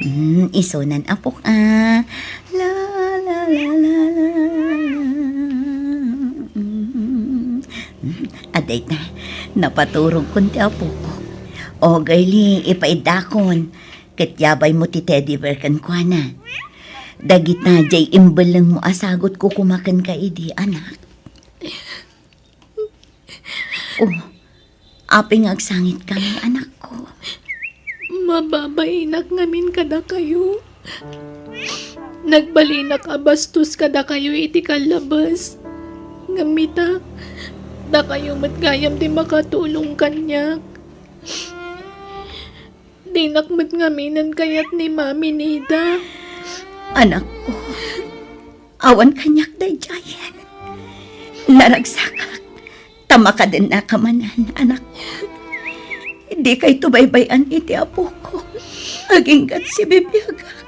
Mm, isunan, apok, a. La, la, la, la, la, la. Mm. Adayta, napaturogkon ti apoko. O, Girlie, ipaiddakon. Ket yabaymo ti teddy bear kenkuana. Dagita diay imbellengmo a sagutko koma kenka idi, anak. O, apay nga agsangitka ngay, anakko? Mababainak ngamin kadakayo. Nagbalinak a bastos kadakayo iti kallabes. Ngem ita, dakayo met gayam ti makatulong kaniak. Dinak met ngaminen kayat ni Mami Nida. Anakko, Awan kaniak daydiayen. Naragsakak, ta makadennaka manen, anak. Dikayto baybay-an iti apok. Aginggat sibibiagak.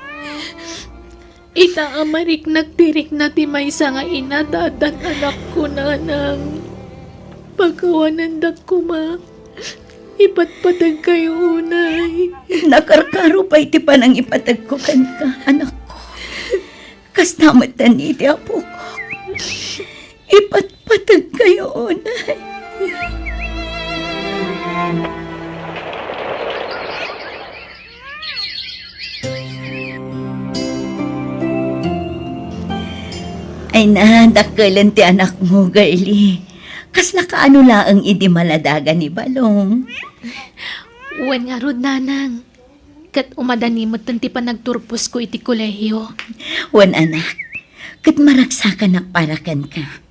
Ita a mariknak ti rikna ti maysa nga ina ta addan anakko, nanang. Pakawanendak koma. Ipatpategkayo unay. Nakarkaro pay ti panangipategko kenka, anakko. Kasta metten iti apok. Ipatpategkayo unay. Ay na, dakkelen ti anakmo, girlie. Kasla kaano laeng idi maladaga ni Balong? Wen ngarud, nanang. Ket umadani metten ti panagturposko iti kolehio. Wen, anak, ket maragsakanak para kenka.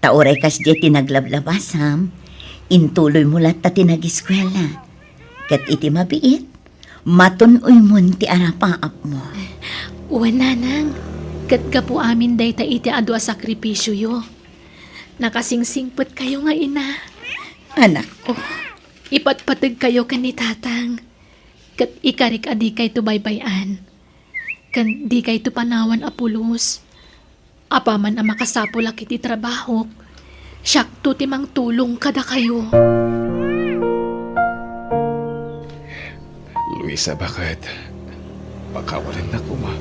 Ta uray kasdiay ti naglablabasam, intuloymo latta ti nagiskuela. Ket iti mabiit, matun-oymon ti arapaapmo. Wen, nanang, ket gapu amin dayta iti adu a sakripisioyo. Nakasingsingpetkayo nga ina. Anakko. Ipatpategkayo ken ni tatang. Ket ikarik a dikayto baybay-an, ken dikayto panawan a pulos. Apaman a makasapulak iti trabahok, siakto ti mangtulong kadakayo. Luisa, baket, pakawanennak koma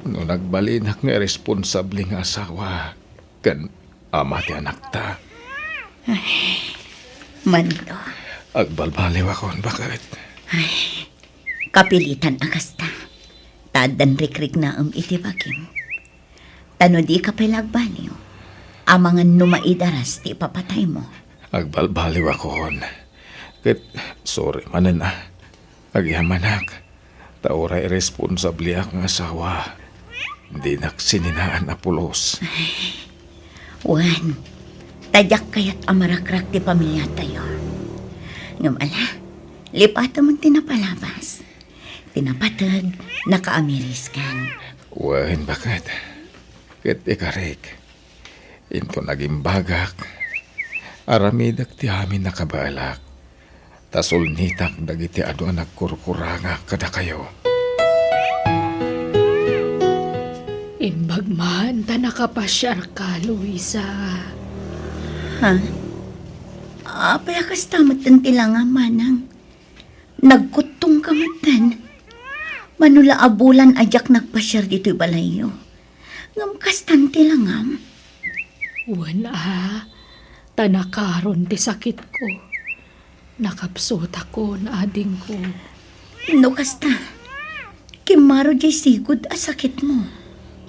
no nagbalinak nga iresponsable nga asawa ken ama ti anakta. Ay, Mando. Agbalbaliwakon, baket. Ay, kapilitan a kasta. Ta addan rikriknaem iti bagim. Ta no dika pay la agbaliw, amangan no maidaras ti ipapataymo. Agbalbaliwakon. Ket sorry manen a. Agyamanak, ta uray iresponsableak nga asawa, dinak sininaan a pulos. Wen, ta diak kayat a marakrak ti pamiliatayo. Ngem ala, lipatem ti napalabas. Ti napateg, nakaamiriskan. Wen, baket. Ket ikarik, inton agimbagak, aramidek ti amin a kabaelak, ta sulnitak dagiti adu a nagkurkurangak kadakayo. Imbag man ta nakapasiarka, Luisa. Ha? Apay a kasta metten ti langam, manang? Nagkuttongka metten. Mano la a bulan a diak nagpasiar ditoy balayyo. Ngem kastan ti langam. Wen a, ta nakaron ti sakitko. Nakapsutakon, adingko. No kasta, kimmaro diay sigud a sakitmo.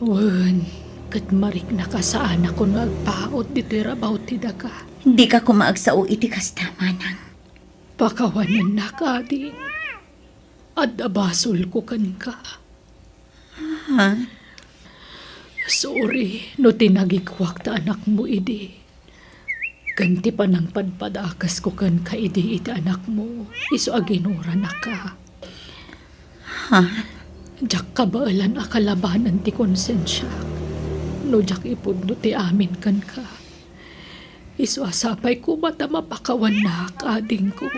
Wen, ket mariknaka saanakon nga agpaut ditoy rabaw ti daga. Dika koma agsao iti kasta, manang. Pakawanennak, ading. Adda basolko kenka. Ha? Sorry no tinagikuak ta anakmo idi. Ken ti panangpadpadakesko kenka idi iti anakmo, isu a ginuranaka. Ha? Diak kabaelan a kalabanen ti konsensiak no diak ipudno ti amin kenka. Isu a sapay koma ta mapakawannak, adingko.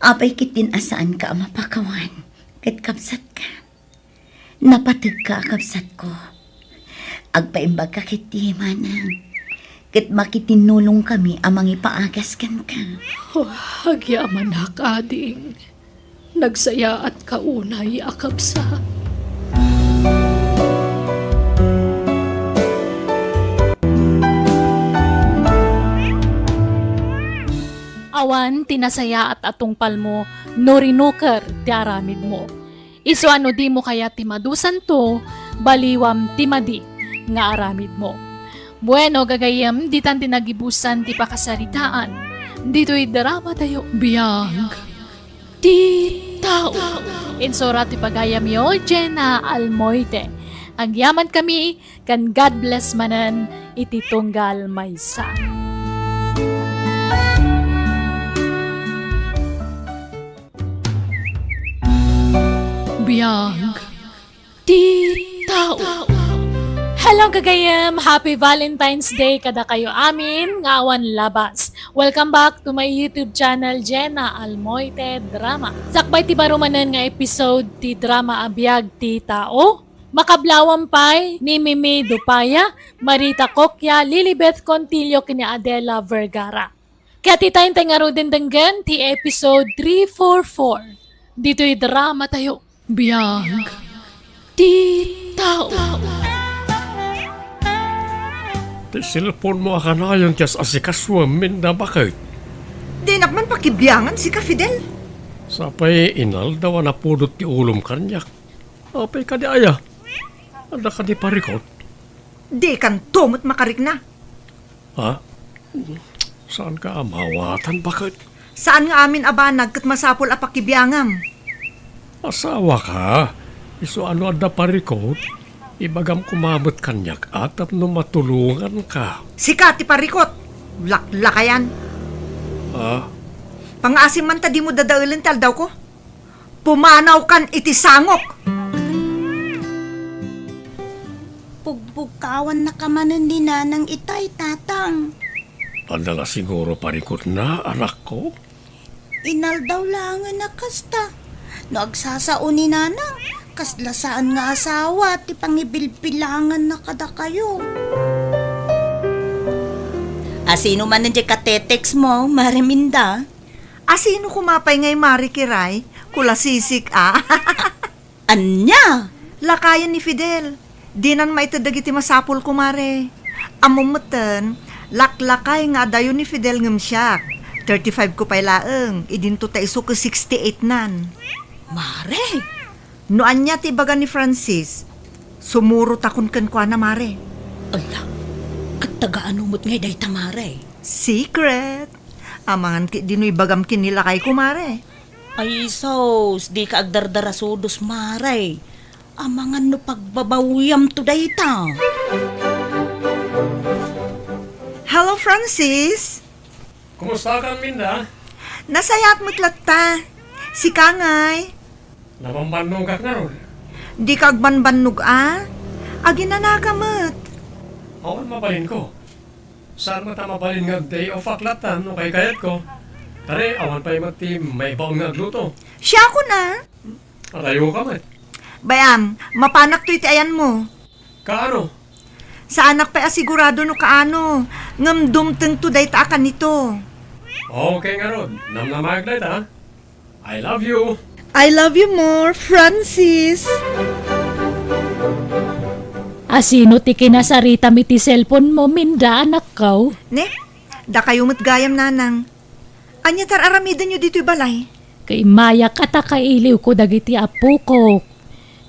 Apay ketdin a saanka a mapakawan ket kabsatka? Napategka a kabsatko. Agpaimbagka ketdi, manang, ket makitinnulongkami a mangipaagas kenka. Oh, agyamanak, ading. Nagsayaatka unay a kabsat. Awan ti nasayaat a tungpalmo no rinuker ti aramidmo. Isu a no dimo kayat ti madusanto, baliwam ti madi nga aramidmo. Bueno, gagayyem, ditan ti nagibusan ti pakasaritaan ditoy dramatayo, Biag ti Tao. Insurat ti pagayamyo, Jenna Almoite. Agyamankami, ken God bless manen iti tunggal maysa. Biag ti Tao. Hello, gagayem! Happy Valentine's Day kadakayo amin nga awan labas. Welcome back to my YouTube channel, Jenna Almoite Drama. Sakbay ti baro manen nga episode ti drama a biag ti tao, makablawan pay ni Mimi Dupaya, Marita Coccia, Lilibeth Contillo ken ni Adela Vergara. Ket ita intay ngaruden denggen ti episode three four four ditoy drama tayo. Biag ti tao. Ti cellphone mo a kanayon ti as-asikasuem, Minda, baket? Dinak man pakibiangan sika, Fidel. Sapay inaldaw a napudot ti ulom kaniak. Apay kadi aya? Adda kadi parikot? Dikanto met makarikna. Ha? Saanka a maawatan, baket? Saan nga amin a banag ket masapul a pakibiangam. Asawaka, isu a no adda parikot, ibagam koma met kaniak a tapno matulonganka. Sika ti parikot! Laklakayan! Ha? Pangaasim man ta dimo dadaelen ti aldawko. Pumanawkan iti sangok! Pugbugkawannaka manen ni Nanang itay, Tatang. Adda la siguro parikotna, anakko? Inaldaw laengen a kasta. No agsasao ni Nanang, kasla saan nga asawa ti pangibilbilanganna kadakayo. Asino manen diay katetext mo, Mare Minda? Asino koma pay ngay, Mare Kiray? Kulasisik a. Ania? Lakayen ni Fidel. Dinan maited dagiti masapulko, Mare. Ammom metten, laklakay nga adayo ni Fidel ngem siak. Thirty-five ko pay laeng, idinto ta isu ket sixty-eight nan. Mare! No ania ti ibaga ni Francis, sumurotakon kenkuana, Mare. Ala, ket taga ano met ngay dayta, Mare? Secret. Amangan ketdi no ibagam ken ni lakayko, Mare. Ay, sus, dika agdardarasudos, Mare. Amangan no pagbabawiamto dayta. Hello, Francis. Kumustakan, Minda? Nasayaat met latta. Sika ngay? Nabambannogak ngarud. Dika agbanbannog a? Aginanaka met. Awan mabalinko. Saan met a mabalin nga ag-day off-ak latta no kaykayatko. Tari, awan pay met ti maibaon nga agluto. Siakon a? Adayoka met. Bay-am, mapanak toy ti ayanmo. Kaano? Saanak pay a sigurado no kaano, ngem dumtengto dayta a kanito. Okay ngarud, namnamaek dayta. I love you. I love you more, Francis. Asino ti kinasaritam iti cellphone mo, Minda, anakko? Ne? Dakayo met gayam, Nanang. Ania ti ar-aramidenyo ditoy balay? Kaimayak a ta kailiwko dagiti apokok.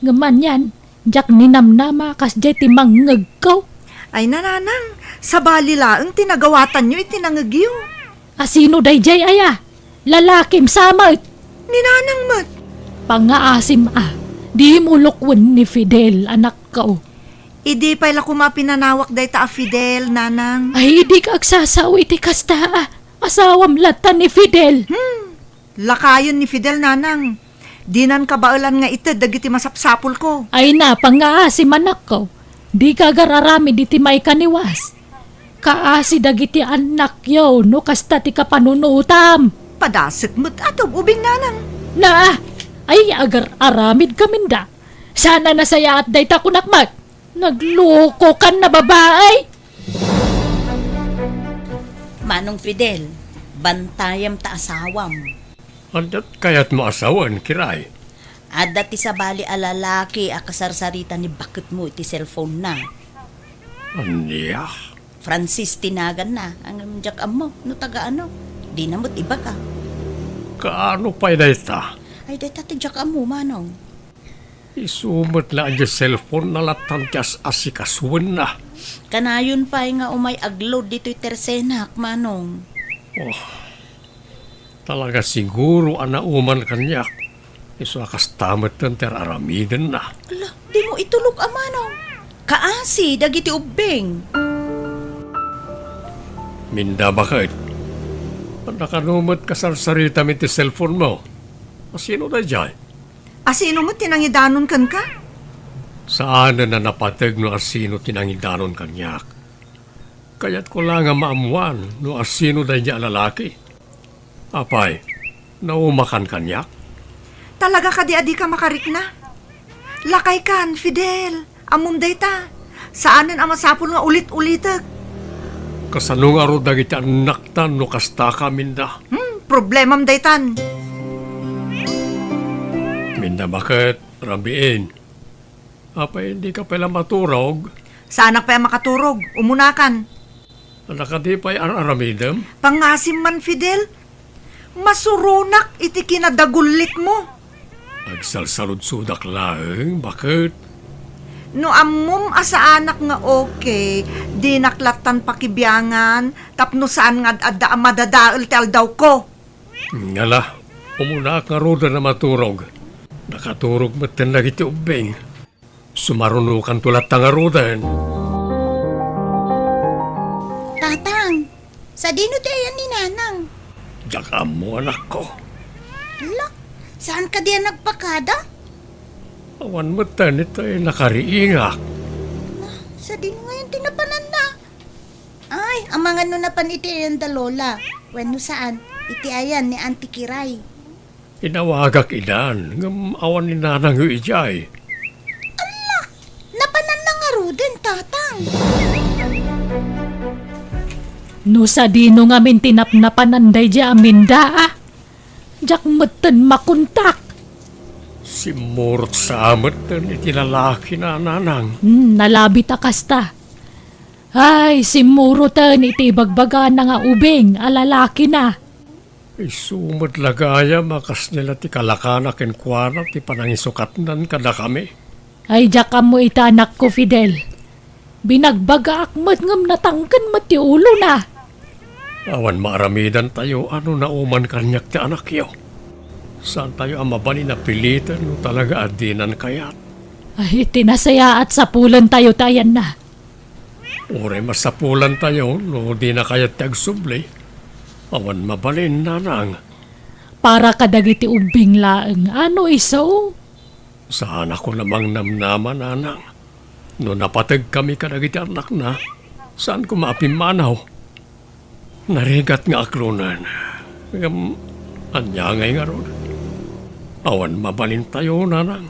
Ngem anian, diak ninamnama a kasdiay ti mangngegko. Ay, Nanang, sabali laeng ti nagawatanyo iti nangegyo. Asino daydiay aya? Lalakim sa met. Ni Nanang met. Pangaasim a, dimo lukwen ni Fidel, anakko. Idi pay la koma pinanawak dayta a Fidel, Nanang. Ay, dika agsasao iti kasta a. Asawam latta ni Fidel. Hmm. Lakayen ni Fidel, Nanang. Dinan kabaelan nga ited dagiti masapsapulko. Ay, napangaasim, anakko. Dika agar-aramid iti maikaniwas. Kaasi dagiti annakyo no kasta ti kapanunotam. Padasek met a tub-ubing, Nanang. Na, ay, agar-aramidka, Minda. Saan a nasayaat dayta, kunak met. Naglokokan a babai! Manong Fidel, bantayam ta asawam. Adda ti kayatmo a sawen, Kiray? Adda ti sabali a lalaki a kasarsarita ni baketmo iti cellphone-na. Ania? Francis ti naganna, ngem diak ammo no taga ano. Dina met ibaga. Kaano pay dayta? Ay, dayta ti diak ammo, Manong. Isu met la a diay cellphone-na lattan ti as-asikasuenna. Kanayon pay nga umay agload ditoy tersenak, Manong. Oh, talaga siguro a nauman kaniak. Isu a kasta metten ti ar-aramidenna. Ala, dimo itulok a, Manong. Kaasi dagiti ubbing. Minda, baket? Adda kano met kasarsaritam iti cellphone-mo? Asino daydiay? Asino met ti nangidanon kenka? Saanen a napateg no asino ti nangidanon kaniak. Kayatko la nga maammuan no asino daydiay a lalaki. Apay, naumakan kaniak? Talaga kadi a dika makarikna? Lakaykan, Fidel. Ammom dayta. Saanen a masapul nga ulit-ulitek. Kasano ngarud dagiti annakta no kastaka, Minda? Hmm, problemam daytan. Minda, baket, rabiin. Apay, dika pay la maturog? Saanak pay a makaturog. Umunakan. Adda kadi pay ar-aramidem? Pangasim man, Fidel. Masuronak iti kinadagullitmo. Agsalsaludsodak laeng, baket. No ammom a saanak nga okay, dinak lattan pakibiangan tapno saan nga ad-adda a madadael ti aldawko. Ngala, umunaak ngaruden a maturog. Nakaturog metten dagiti ubbing. Sumarunokanto latta ngaruden. Tatang, sadino ti ayan ni Nanang? Diak ammo, anakko. Ala, saan kadi a nagpakada? Awan metten iti nakariingak. Na, sadino ngayon ti napananna? Ay, amangan no napan iti ayan da Lola. Wenno saan, iti ayan ni Auntie Kiray. Inawagak idan, ngem awan ni Nanangyo idiay. Ala, napananna ngaruden, Tatang. No sadino ngamin ti napnapanan daydiay a Minda, a? Diak metten makontak. Simmurot sa metten iti lalaki na, Nanang. Hmm, nalabit a kasta. Ay, simmuroten iti ibagbagana nga ubing a lalakina. Isu met la gayam a kasla ti kalakana kenkuana ti panangisukatnan kadakami. Ay, diak ammo ita, anakko, Fidel. Binagbagaak met ngem natangken met ti ulona. Awan maaramidantayo a no nauman kaniak ti anakyo. Saantayo a mabalin a piliten no talaga a dinan kayat. Ay, iti nasayaat sapulentayo ti ayanna. Uray masapulantayo no dina kayat ti agsubli. Awan mabalin, Nanang. Para kadagiti ubbing laeng, ano isu? Saanakon a mangnamnama, Nanang. No napategkami kadagiti annakna, saan koma a pimmanaw. Narigat nga aklonen. Ngem, ania ngay ngarud? Awan mabalintayo, Nanang.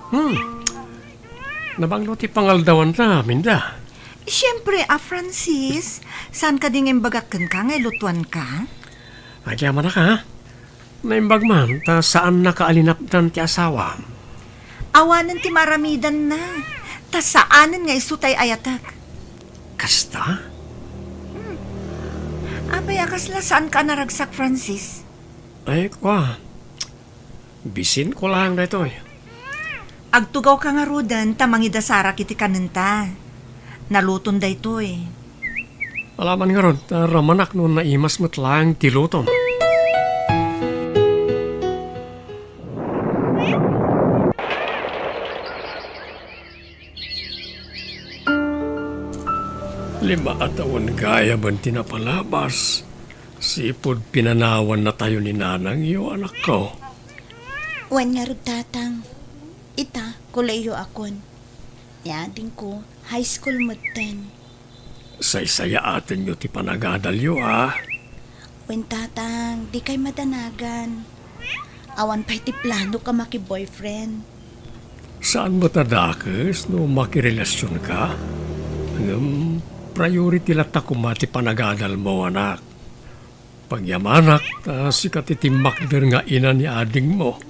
Hmm. Nabanglo ti pangaldawanta, Minda. Siempre a, Francis. Saan kadi nga imbagak kenka nga ilutuanka? Agyamanak, ha? Naimbag man, ta saannaka a linapdan ti asawam. Awanen ti maaramidanna, ta saanen nga isu ti ay-ayatek. Kasta? Hmm. Apay a kasla saanka a naragsak, Francis? Ay, kua. Bisinko laeng daytoy. Agtugawka ngaruden ta mangidasarak iti kanenta. Naluton daytoy. Alaman ngarud, ta ramanak no naimas met laeng ti lutom. Lima a tawen gayamen ti napalabas, sipud pinanawannatayo ni nanangyo, anakko. Wen ngarud, Tatang. Ita, kuleyyo akon. Ni adingko, high school metten. Saysayaatenyo ti panagadalyo, a? Wen, Tatang, dikay madanagan. Awan pay ti planok a maki-boyfriend. Saan met a dakes no makirelasionka? Ngem priority latta koma ti panagadalmo, anak. Pagyamanak, ta sika ti timmakder nga ina ni adingmo.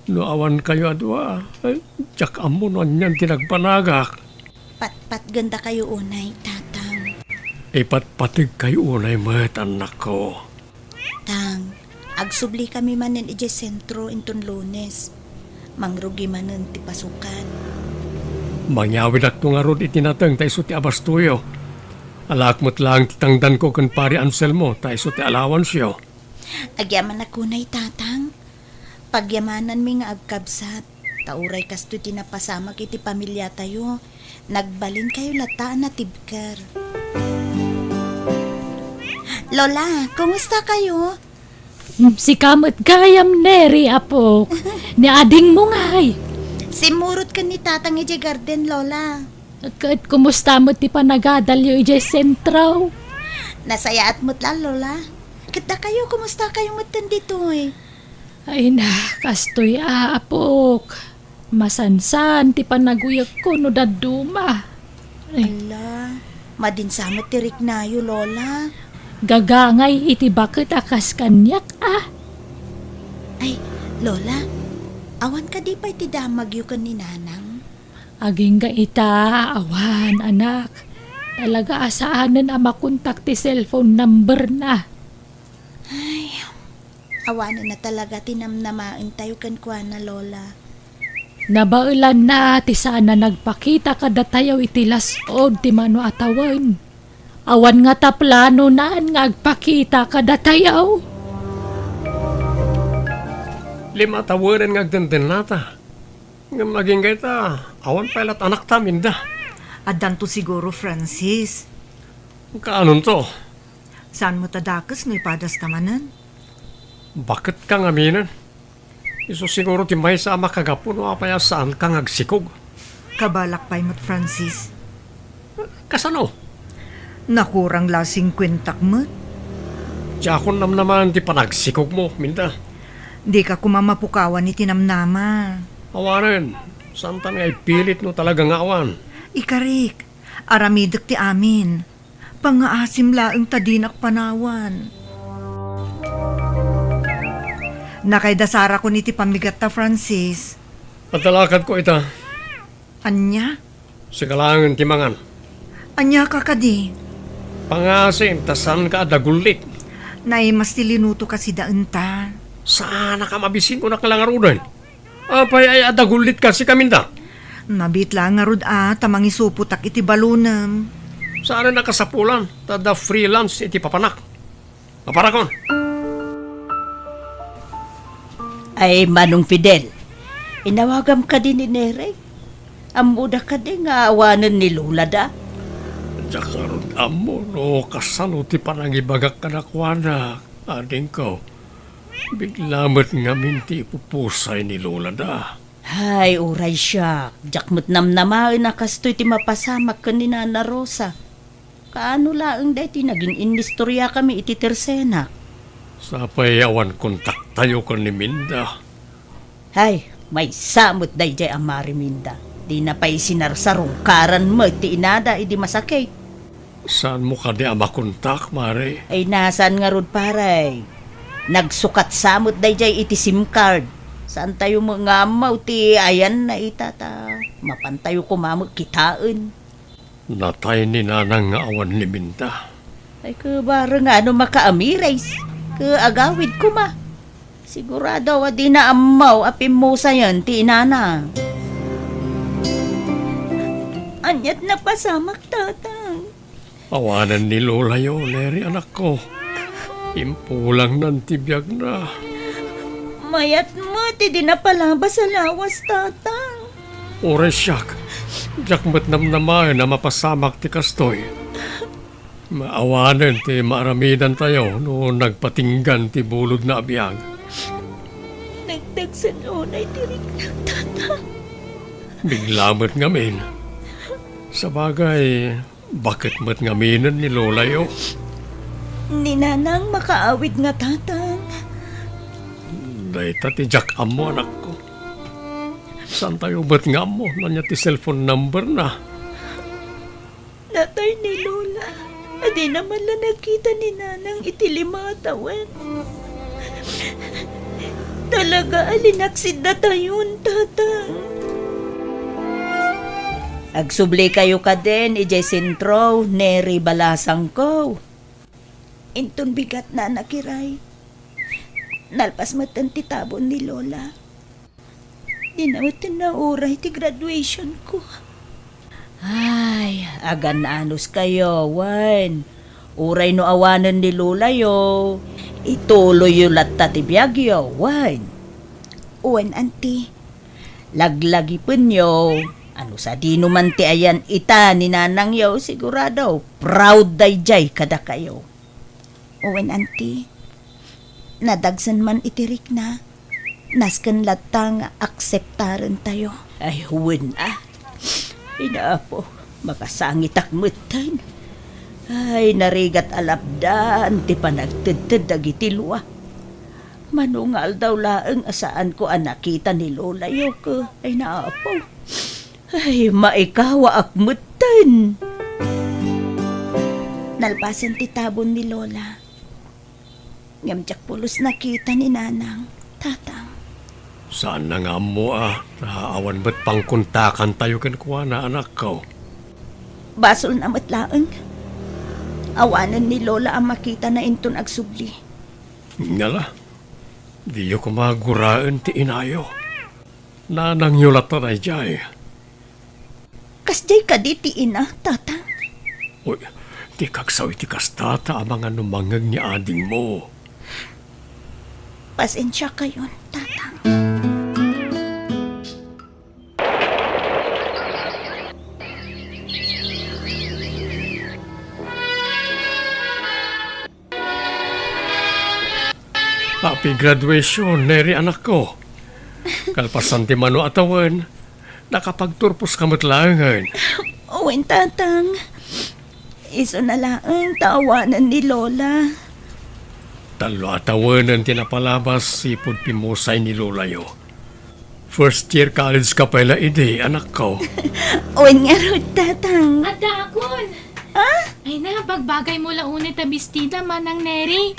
No awankayo a dua, ay, diak ammo no anian ti nagbanagak. Patpatgendakayo unay, Tatang. Ipatpategkayo unay met, annakko. Tang, agsublikayo manen idiay sentro inton Lunes. Mangrugi manen ti pasukan. Mangyawidakto ngarud iti nateng ta isu ti abastoyo. Alaek met laeng ti tangdanko ken Pari Anselmo ta isu ti allowanceyo. Agyamanak unay, Tatang. Pagyamananmi nga agkabsat, ta uray kastoy ti napasamak iti pamiliatayo, nagbalinkayo latta a natibker. Lola, kumustakayo? Sika met gayam, Neri, apok. Ni adingmo ngay. Simmurot ken ni Tatang idiay garden, Lola. Ket kumusta met ti panagadalyo idiay sentro? Nasayaat met la, Lola. Ket dakayo, kumusta kayo metten ditoy? Ay na, kastoy a, apok. Masansan ti panaguyegko no dadduma. Ay. Ala, madin sa met ti riknayo, Lola. Gagangay iti baket a kas kaniak, a. Ay, Lola, awan kadi pay ti damagyo ken ni Nanang? Agingga ita, awan, anak. Talaga a saanen a makontak ti cellphone number na. Ay, awanen na talaga ti namnamaentayo kenkuana, Lola. Nabaelanna ti saan a nagpakita kadatayo iti las-ud ti mano a tawen. Awan ngata planonan nga agpakita kadatayo. Lima a tawenen nga agdendennata. Ngem agingga ita, awan pay lat anakta, Minda. Addanto siguro, Francis. Kaanonto? Saan met a dakes no ipadasta manen? Baket ka ngaminen. Isu siguro ti maysa a makagapu no apay a saanka nga agsikog. Kabalak pay met, Francis. Kasano? Nakurang la singkuentak met. Diakon namnamaen ti panagsikogmo, Minda. Dika koma mapukawan iti namnama. Awanen, saantan nga ipilit no talaga nga awan. Ikarik, aramidek ti amin. Pangngaasim laeng ta dinak panawan. Nakaidasarakon iti pammigatta, Francis. Adda lakadko ita. Ania? Sika laengen ti mangan. Ania ka kadi? Pangngaasim ta saanka a dagullit. Naimas ti linuto kasi daenta. Saanak a mabisin, kunak la ngaruden. Apay ay a dagullit kasi kaminda? Mabiit la ngarud a ta mangisupotak iti balonem. Saan a nakasapulan, ta adda free lunch iti papanak. Maparakon. Ay, Manong Fidel, inawagam kadi ni Neri? Ammoda kadi nga awanen ni Lola da? Diak ngarud ammo no kasano ti panangibagak kadakuada, adingko. Bigla met ngamin ti ipupusay ni Lola da. Hay, uray siak, diak met namnamaen a kastoy ti mapasamak ken ni Nana Rosa. Kaano laeng daytoy nagin-inistoriakami iti tersenak? Sapay awan kontaktayo ken ni Minda. Hay, maysa met daydiay a Mari Minda. Dina pay sinarsarungkaran met ti inada idi masakit. Saanmo kadi a makontak, Mari? Ay, nasaan ngarud, pare? Nagsukat sa met daydiay iti sim card. Saantayo met nga ammo ti ayanna ita ta mapantayo koma met kitaen. Natay ni Nanang nga awan ni Minda. Ay, ket bareng nga no makaamires, ket agawid koma. Sigurado a dina ammo a pimmusayen ti inana. Aniat napasamak, Tatang? Awanen ni Lolayo, Neri, anakko. Impulangnan ti biagna. Mayat met idi napalabas a lawas, Tatang. Uray siak, diak met namnamaen a mapasamak ti kastoy. Maawanen ti maaramidantayo no nagpatinggan ti bulodna a biag. Nagdagsen unay ti riknak, Tatang. Bigla met ngamin. Sabagay, baket met ngaminen ni Lolayo? Ni Nanang makaawid nga, Tatang. Dayta ti diak ammo, anakko. Saantayo met nga ammo no ania ti cellphone number na? Natay ni Lola a dina man la nakita ni Nanang iti lima a tawen. Talaga a linaksid datayon, Tatang. Agsublikayo kadin idiay sentro, Neri, balasangko. Inton bigat, Nana Kiray. Nalpas metten ti tabon ni Lola. Dina metten nauray ti graduation ko. Ay, agan-anuskayo, wen. Uray no awanen ni Lolayo, ituloyyo latta ti biagyo, wen. Wen, Auntie. Laglagipenyo, ano sadino man ti ayan ita ni nanangyo, sigurado, proud daydiay kadakayo. Wen, Auntie. Nadagsen man iti rikna, nasken latta nga akseptarentayo. Ay, wen a. Ay, Apo, makasangitak metten. Ay, narigat a lapdan ti panagtedted dagiti lua. Mano nga aldaw laeng a saanko a nakita ni Lolayo, ke. Ay, Apo. Ay, maikawaak metten. Nalpasen ti tabon ni Lola. Ngem diak pulos nakita ni Nanang, Tatang. Saanna nga ammo a, ta awan met pangkontakantayo kenkuana, anakko. Basolna met laeng. Awanen ni Lola a makitana inton agsubli. Ngala, diyo koma guraen ti inayo. Nanangyo latta daydiay. Kasdiay kadi ti ina, Tatang? Uy, di kagsaw iti kasta ta amangan no mangngeg ni adingmo. Pasensiakayon, Tatang. Happy graduation, Neri, anakko. Kalpasan ti mano a tawen, nakapagturposka met laengen. Wen, Tatang. Isuna laeng ta awanen ni Lola. Tallo a tawenen ti napalabas sipud pimmusay ni Lolayo. First year college ka pay la idi, anakko. Wen ngarud, Tatang. Addaakon! Ah? Ay na, bagbagaymo la unay ta bestida, Manang Neri.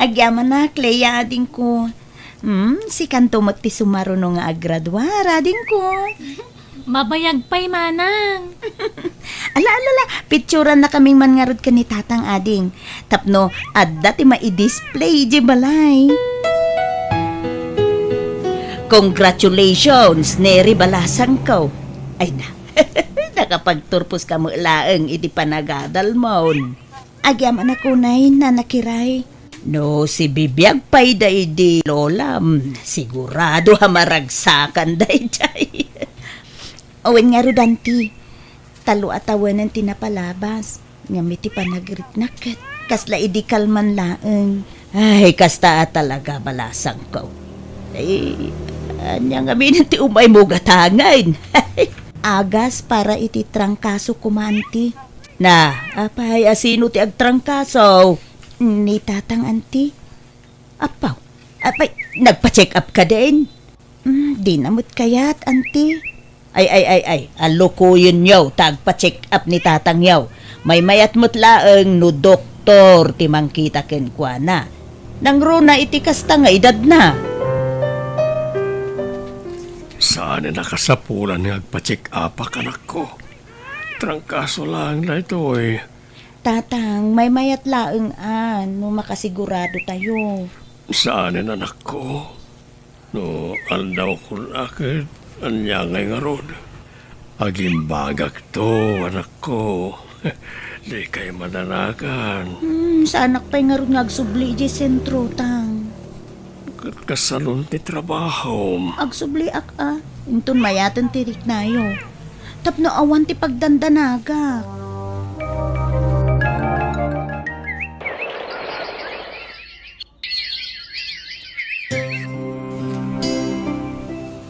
Agyamanak, Clea, adingko. Hmm, sikanto met ti sumaruno nga aggraduar, adingko. Mabayag pay, Manang. Ala, ala, ala, picturanna kaming man ngarud ken ni Tatang, ading. Tapno adda ti maidisplay idiay balay. Congratulations, Neri balasangko. Ay na, nakapagturposka met laeng iti panagadalmon. Agyamanak unay, Nana Kiray. No sibibiag pay daydi Lolam, sigurado a maragsakan daydiay. Wen ngarud, Auntie, tallo a tawenen ti napalabas. Ngem iti panagriknak ket kasla idi kalman laeng. Ay, kasta a talaga, balasangko. Ay, ania ngamin ti umaymo gatangen? Agas para iti trangkaso koma, Auntie. Na, apay, asino ti agtrangkaso? Ni Tatang, Auntie. Apaw, apay, nagpa-check up ka din? Mm, dina met kayat, Auntie. Ay, ay, ay, ay, alukoyenyo ta agpa-check up ni Tatangyo. Maymayat met laeng no doktor ti mangkita kenkuana. Nangruna iti kasta nga edadna. Saan a nakasapulan nga agpa-check upak, anakko. Trangkaso laeng daytoy. Tatang, maymayat laeng a no makasigurado tayo. Saanen, anakko. No aldawko la ket ania ngay ngarud? Agimbagakto, anakko. Dikay madanagan. Hmm, saanak pay ngarud nga agsubli idiay sentro, Tang. Ket kasanon ti trabahom? Agsubliak a, inton mayaten ti riknayo. Tapno awan ti pagdandanagak.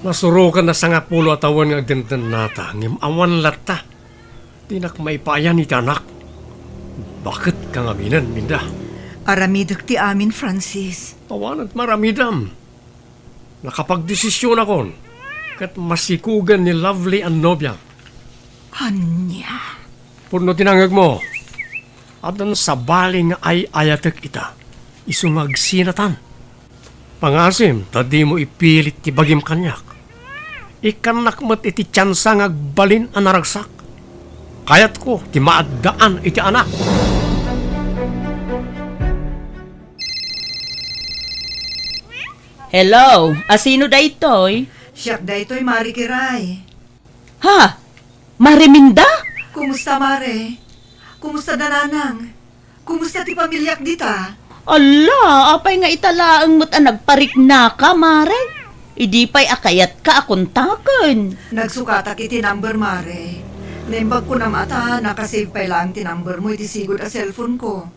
Nasurokan a sangapulo a tawen nga agdendennata, ngem awan latta. Dinak maipayan iti anak. Baket ka ngaminen, Minda? Aramidek ti amin, Francis. Awanen ti maaramidam. Nakapagdesisionakon ket masikugen ni Lovely a nobiam. Ania? Pudno ti nangngegmo. Addan sabali nga ay-ayatek ita. Isu nga agsinatan. Pangasim ta dimo ipilit ti bagim kaniak. Ikkannak met iti tiansa nga agbalin a naragsak. Kayatko ti maaddaan iti anak. Hello, asino daytoy? Siak daytoy, Mare Kiray. Ha? Mare Minda? Kumusta, Mare? Kumusta da Nanang? Kumusta ti pamiliak dita? Ala, apay nga ita laeng met a nagpariknaka, Mare? Idi pay a kayatka a kontaken. Nagsukatak iti number, Mare. Naimbag ko nam a ta nakasave pay laeng ti number mo iti sigud a cellphone ko.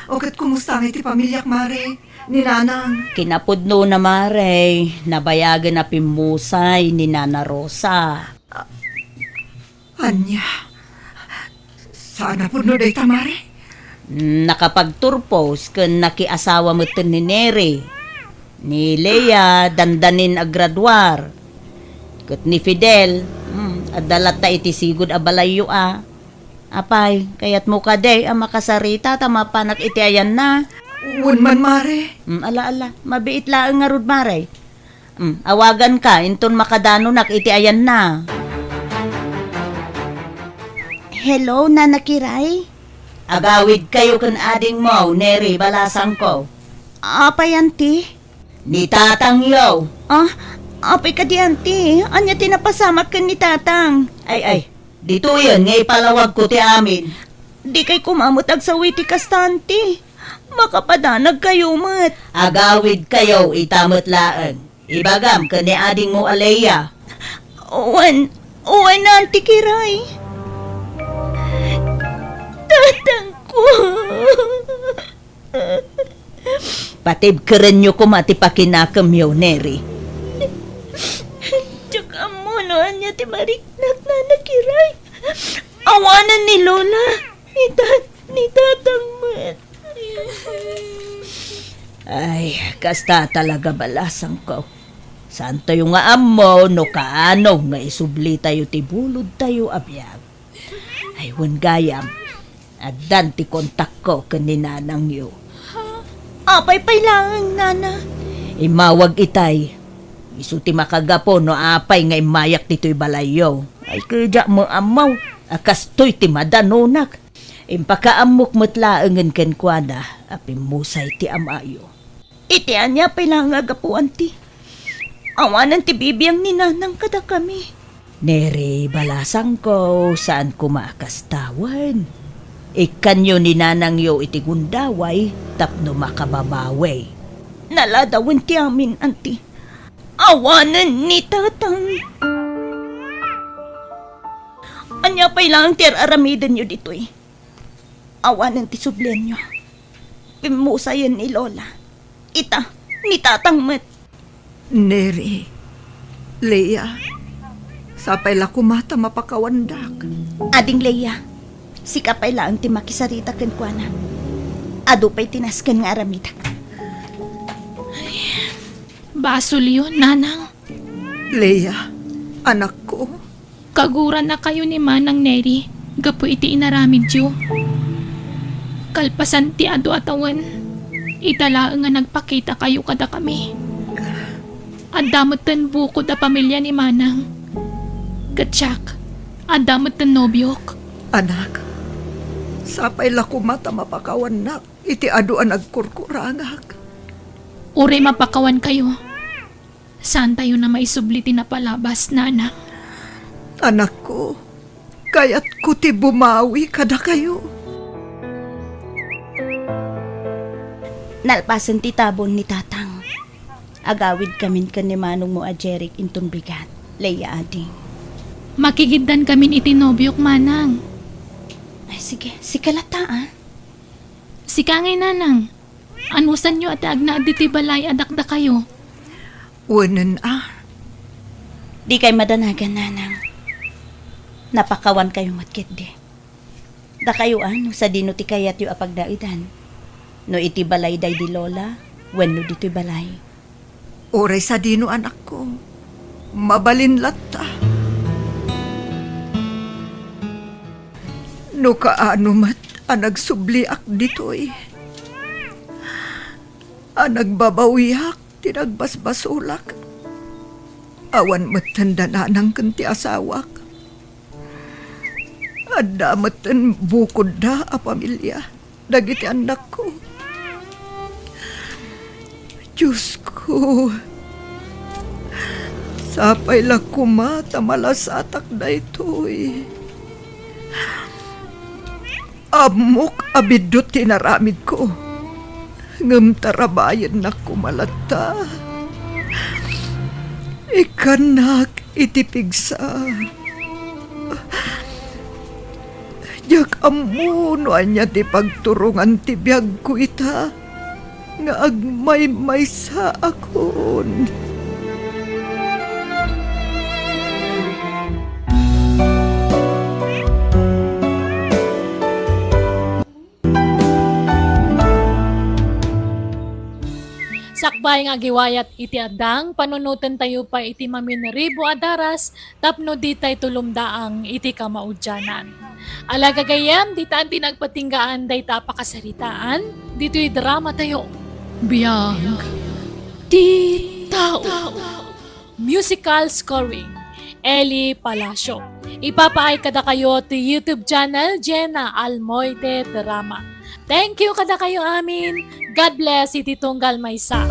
O ket kumusta ngay ti pamiliak, Mare? Ni Nanang? Kinapudnona, Mare. Nabayagen a pimmusay ni Nana Rosa. Ania? Saan a pudno dayta, Mare? Mm, nakapagturpos ken nakiasawa metten ni Neri. Ni Lea, dandanin a graduar. Ket ni Fidel, mm, adda latta iti sigud a balayyo a. Apay, kayatmo kadi a makasarita ta mapanak iti ayanna? Wen man, Mare. Mm, ala, ala. Mabiit laeng ngarud, Mare. Mm, awaganka, inton makadanonak iti ayanna. Hello, Nana Kiray? Agawidkayo ken adingmo, Neri balasangko. Apay, Auntie? Ni tatangyo. Ah, apay kadi, Auntie? Ania ti napasamak ken ni tatang? Ay, ay, ditoyen nga ipalawagko ti amin. Dikay koma met agsaw iti kasta, Auntie. Makapadanagkayo met. Agawidkayo ita met laeng. Ibagam ken ni adingmo a Lea. Wen, wen, Auntie Kiray. Tatangko. Patibkerenyo koma ti pakinakemyo, Neri. Diak ammo no ania ti mariknak, Nana Kiray. Awanen ni Lola. Ita, ni tatang met. Ay, kasta talaga balasangko. Saantayo nga ammo no kaano nga isublitayo ti bulodtayo a biag. Ay, wen gayam, addan ti kontakko ken ni nanangyo. Apay pay laeng, Nana? Immawag itay. Isu ti makagapu no apay nga immayak ditoy balayyo. Ay, ket diak met ammo a kastoy ti madanonak. Impakaammok met laengen kenkuana a pimmusay ti amayo. Iti ania pay laeng a gapu, Auntie? Awanen ti bibiang ni Nanang kadakami. Neri, balasangko, saan koma a kasta wen. Ikkanyo ni nanangyo iti gundaway tapno makababawi. Naladawen ti amin, Auntie. Awanen ni tatang. Ania pay laeng ti ar-aramidenyo ditoy? Awanen ti sublianyo. Pimmusayen ni Lola. Ita, ni tatang met. Neri, Lea, sapay la koma ta mapakawandak. Ading Lea, sika pay laeng ti makisarita kenkuana. Adu pay ti nasken nga aramidek. Basolyo, Nanang. Lea, anakko. Kagurannakayo ni Manang Neri gapu iti inaramidyo. Kalpasan ti adu a tawen, ita laeng nga nagpakitakayo kadakami. Adda metten bukod a pamilia ni Manang. Ket siak, adda metten nobiok. Anak, sapay la koma ta mapakawannak iti adu a nagkurkurangak. Uray mapakawankayo, saantayon a maisubli ti napalabas, Nanang. Anakko, kayatko ti bumawi kadakayo. Nalpasen ti tabon ni Tatang. Agawidkamin ken ni manongmo a Jeric inton bigat, Lea ading. Makigiddankamin iti nobiok, Manang. Ay, sige. Sika latta, a. Sika ngay, Nanang. Anusanyo a ti agnaed ditoy balay a dakdakayo? Wenen a. Dikay madanagan, Nanang. Napakawankayo met ketdi. Dakayo a, no sadino ti kayatyo a pagnaedan? No iti balay daydi Lola, wenno ditoy balay? Uray sadino, anakko. Mabalin latta. No kaano met a nagsubliak ditoy, a nagbabawiak ti nagbasbasolak, awan metten da Nanang ken ti asawak. Adda metten bukodda a pamilia dagiti annakko. Diosko, sapay la koma ta malasatak daytoy. Ammok a biddut ti inaramidko, ngem tarabayennak koma latta. Ikkannak iti pigsa. Diak ammo no ania ti pagturongan ti biagko ita, nga agmaymaysaakon. Sakbay nga agiwayat iti addang, panunotentayo pay iti maminribo a daras tapno ditay tulomdaang iti kamaudianan. Ala gagayyem, ditan ti nagpatinggaan dayta a pakasaritaan, ditoy dramatayo. Biag ti tao. Musical scoring, Eli Palacio. Ipapaay kadakayo ti YouTube channel, Jenna Almoite Drama. Thank you kadakayo amin. God bless iti tunggal maysa.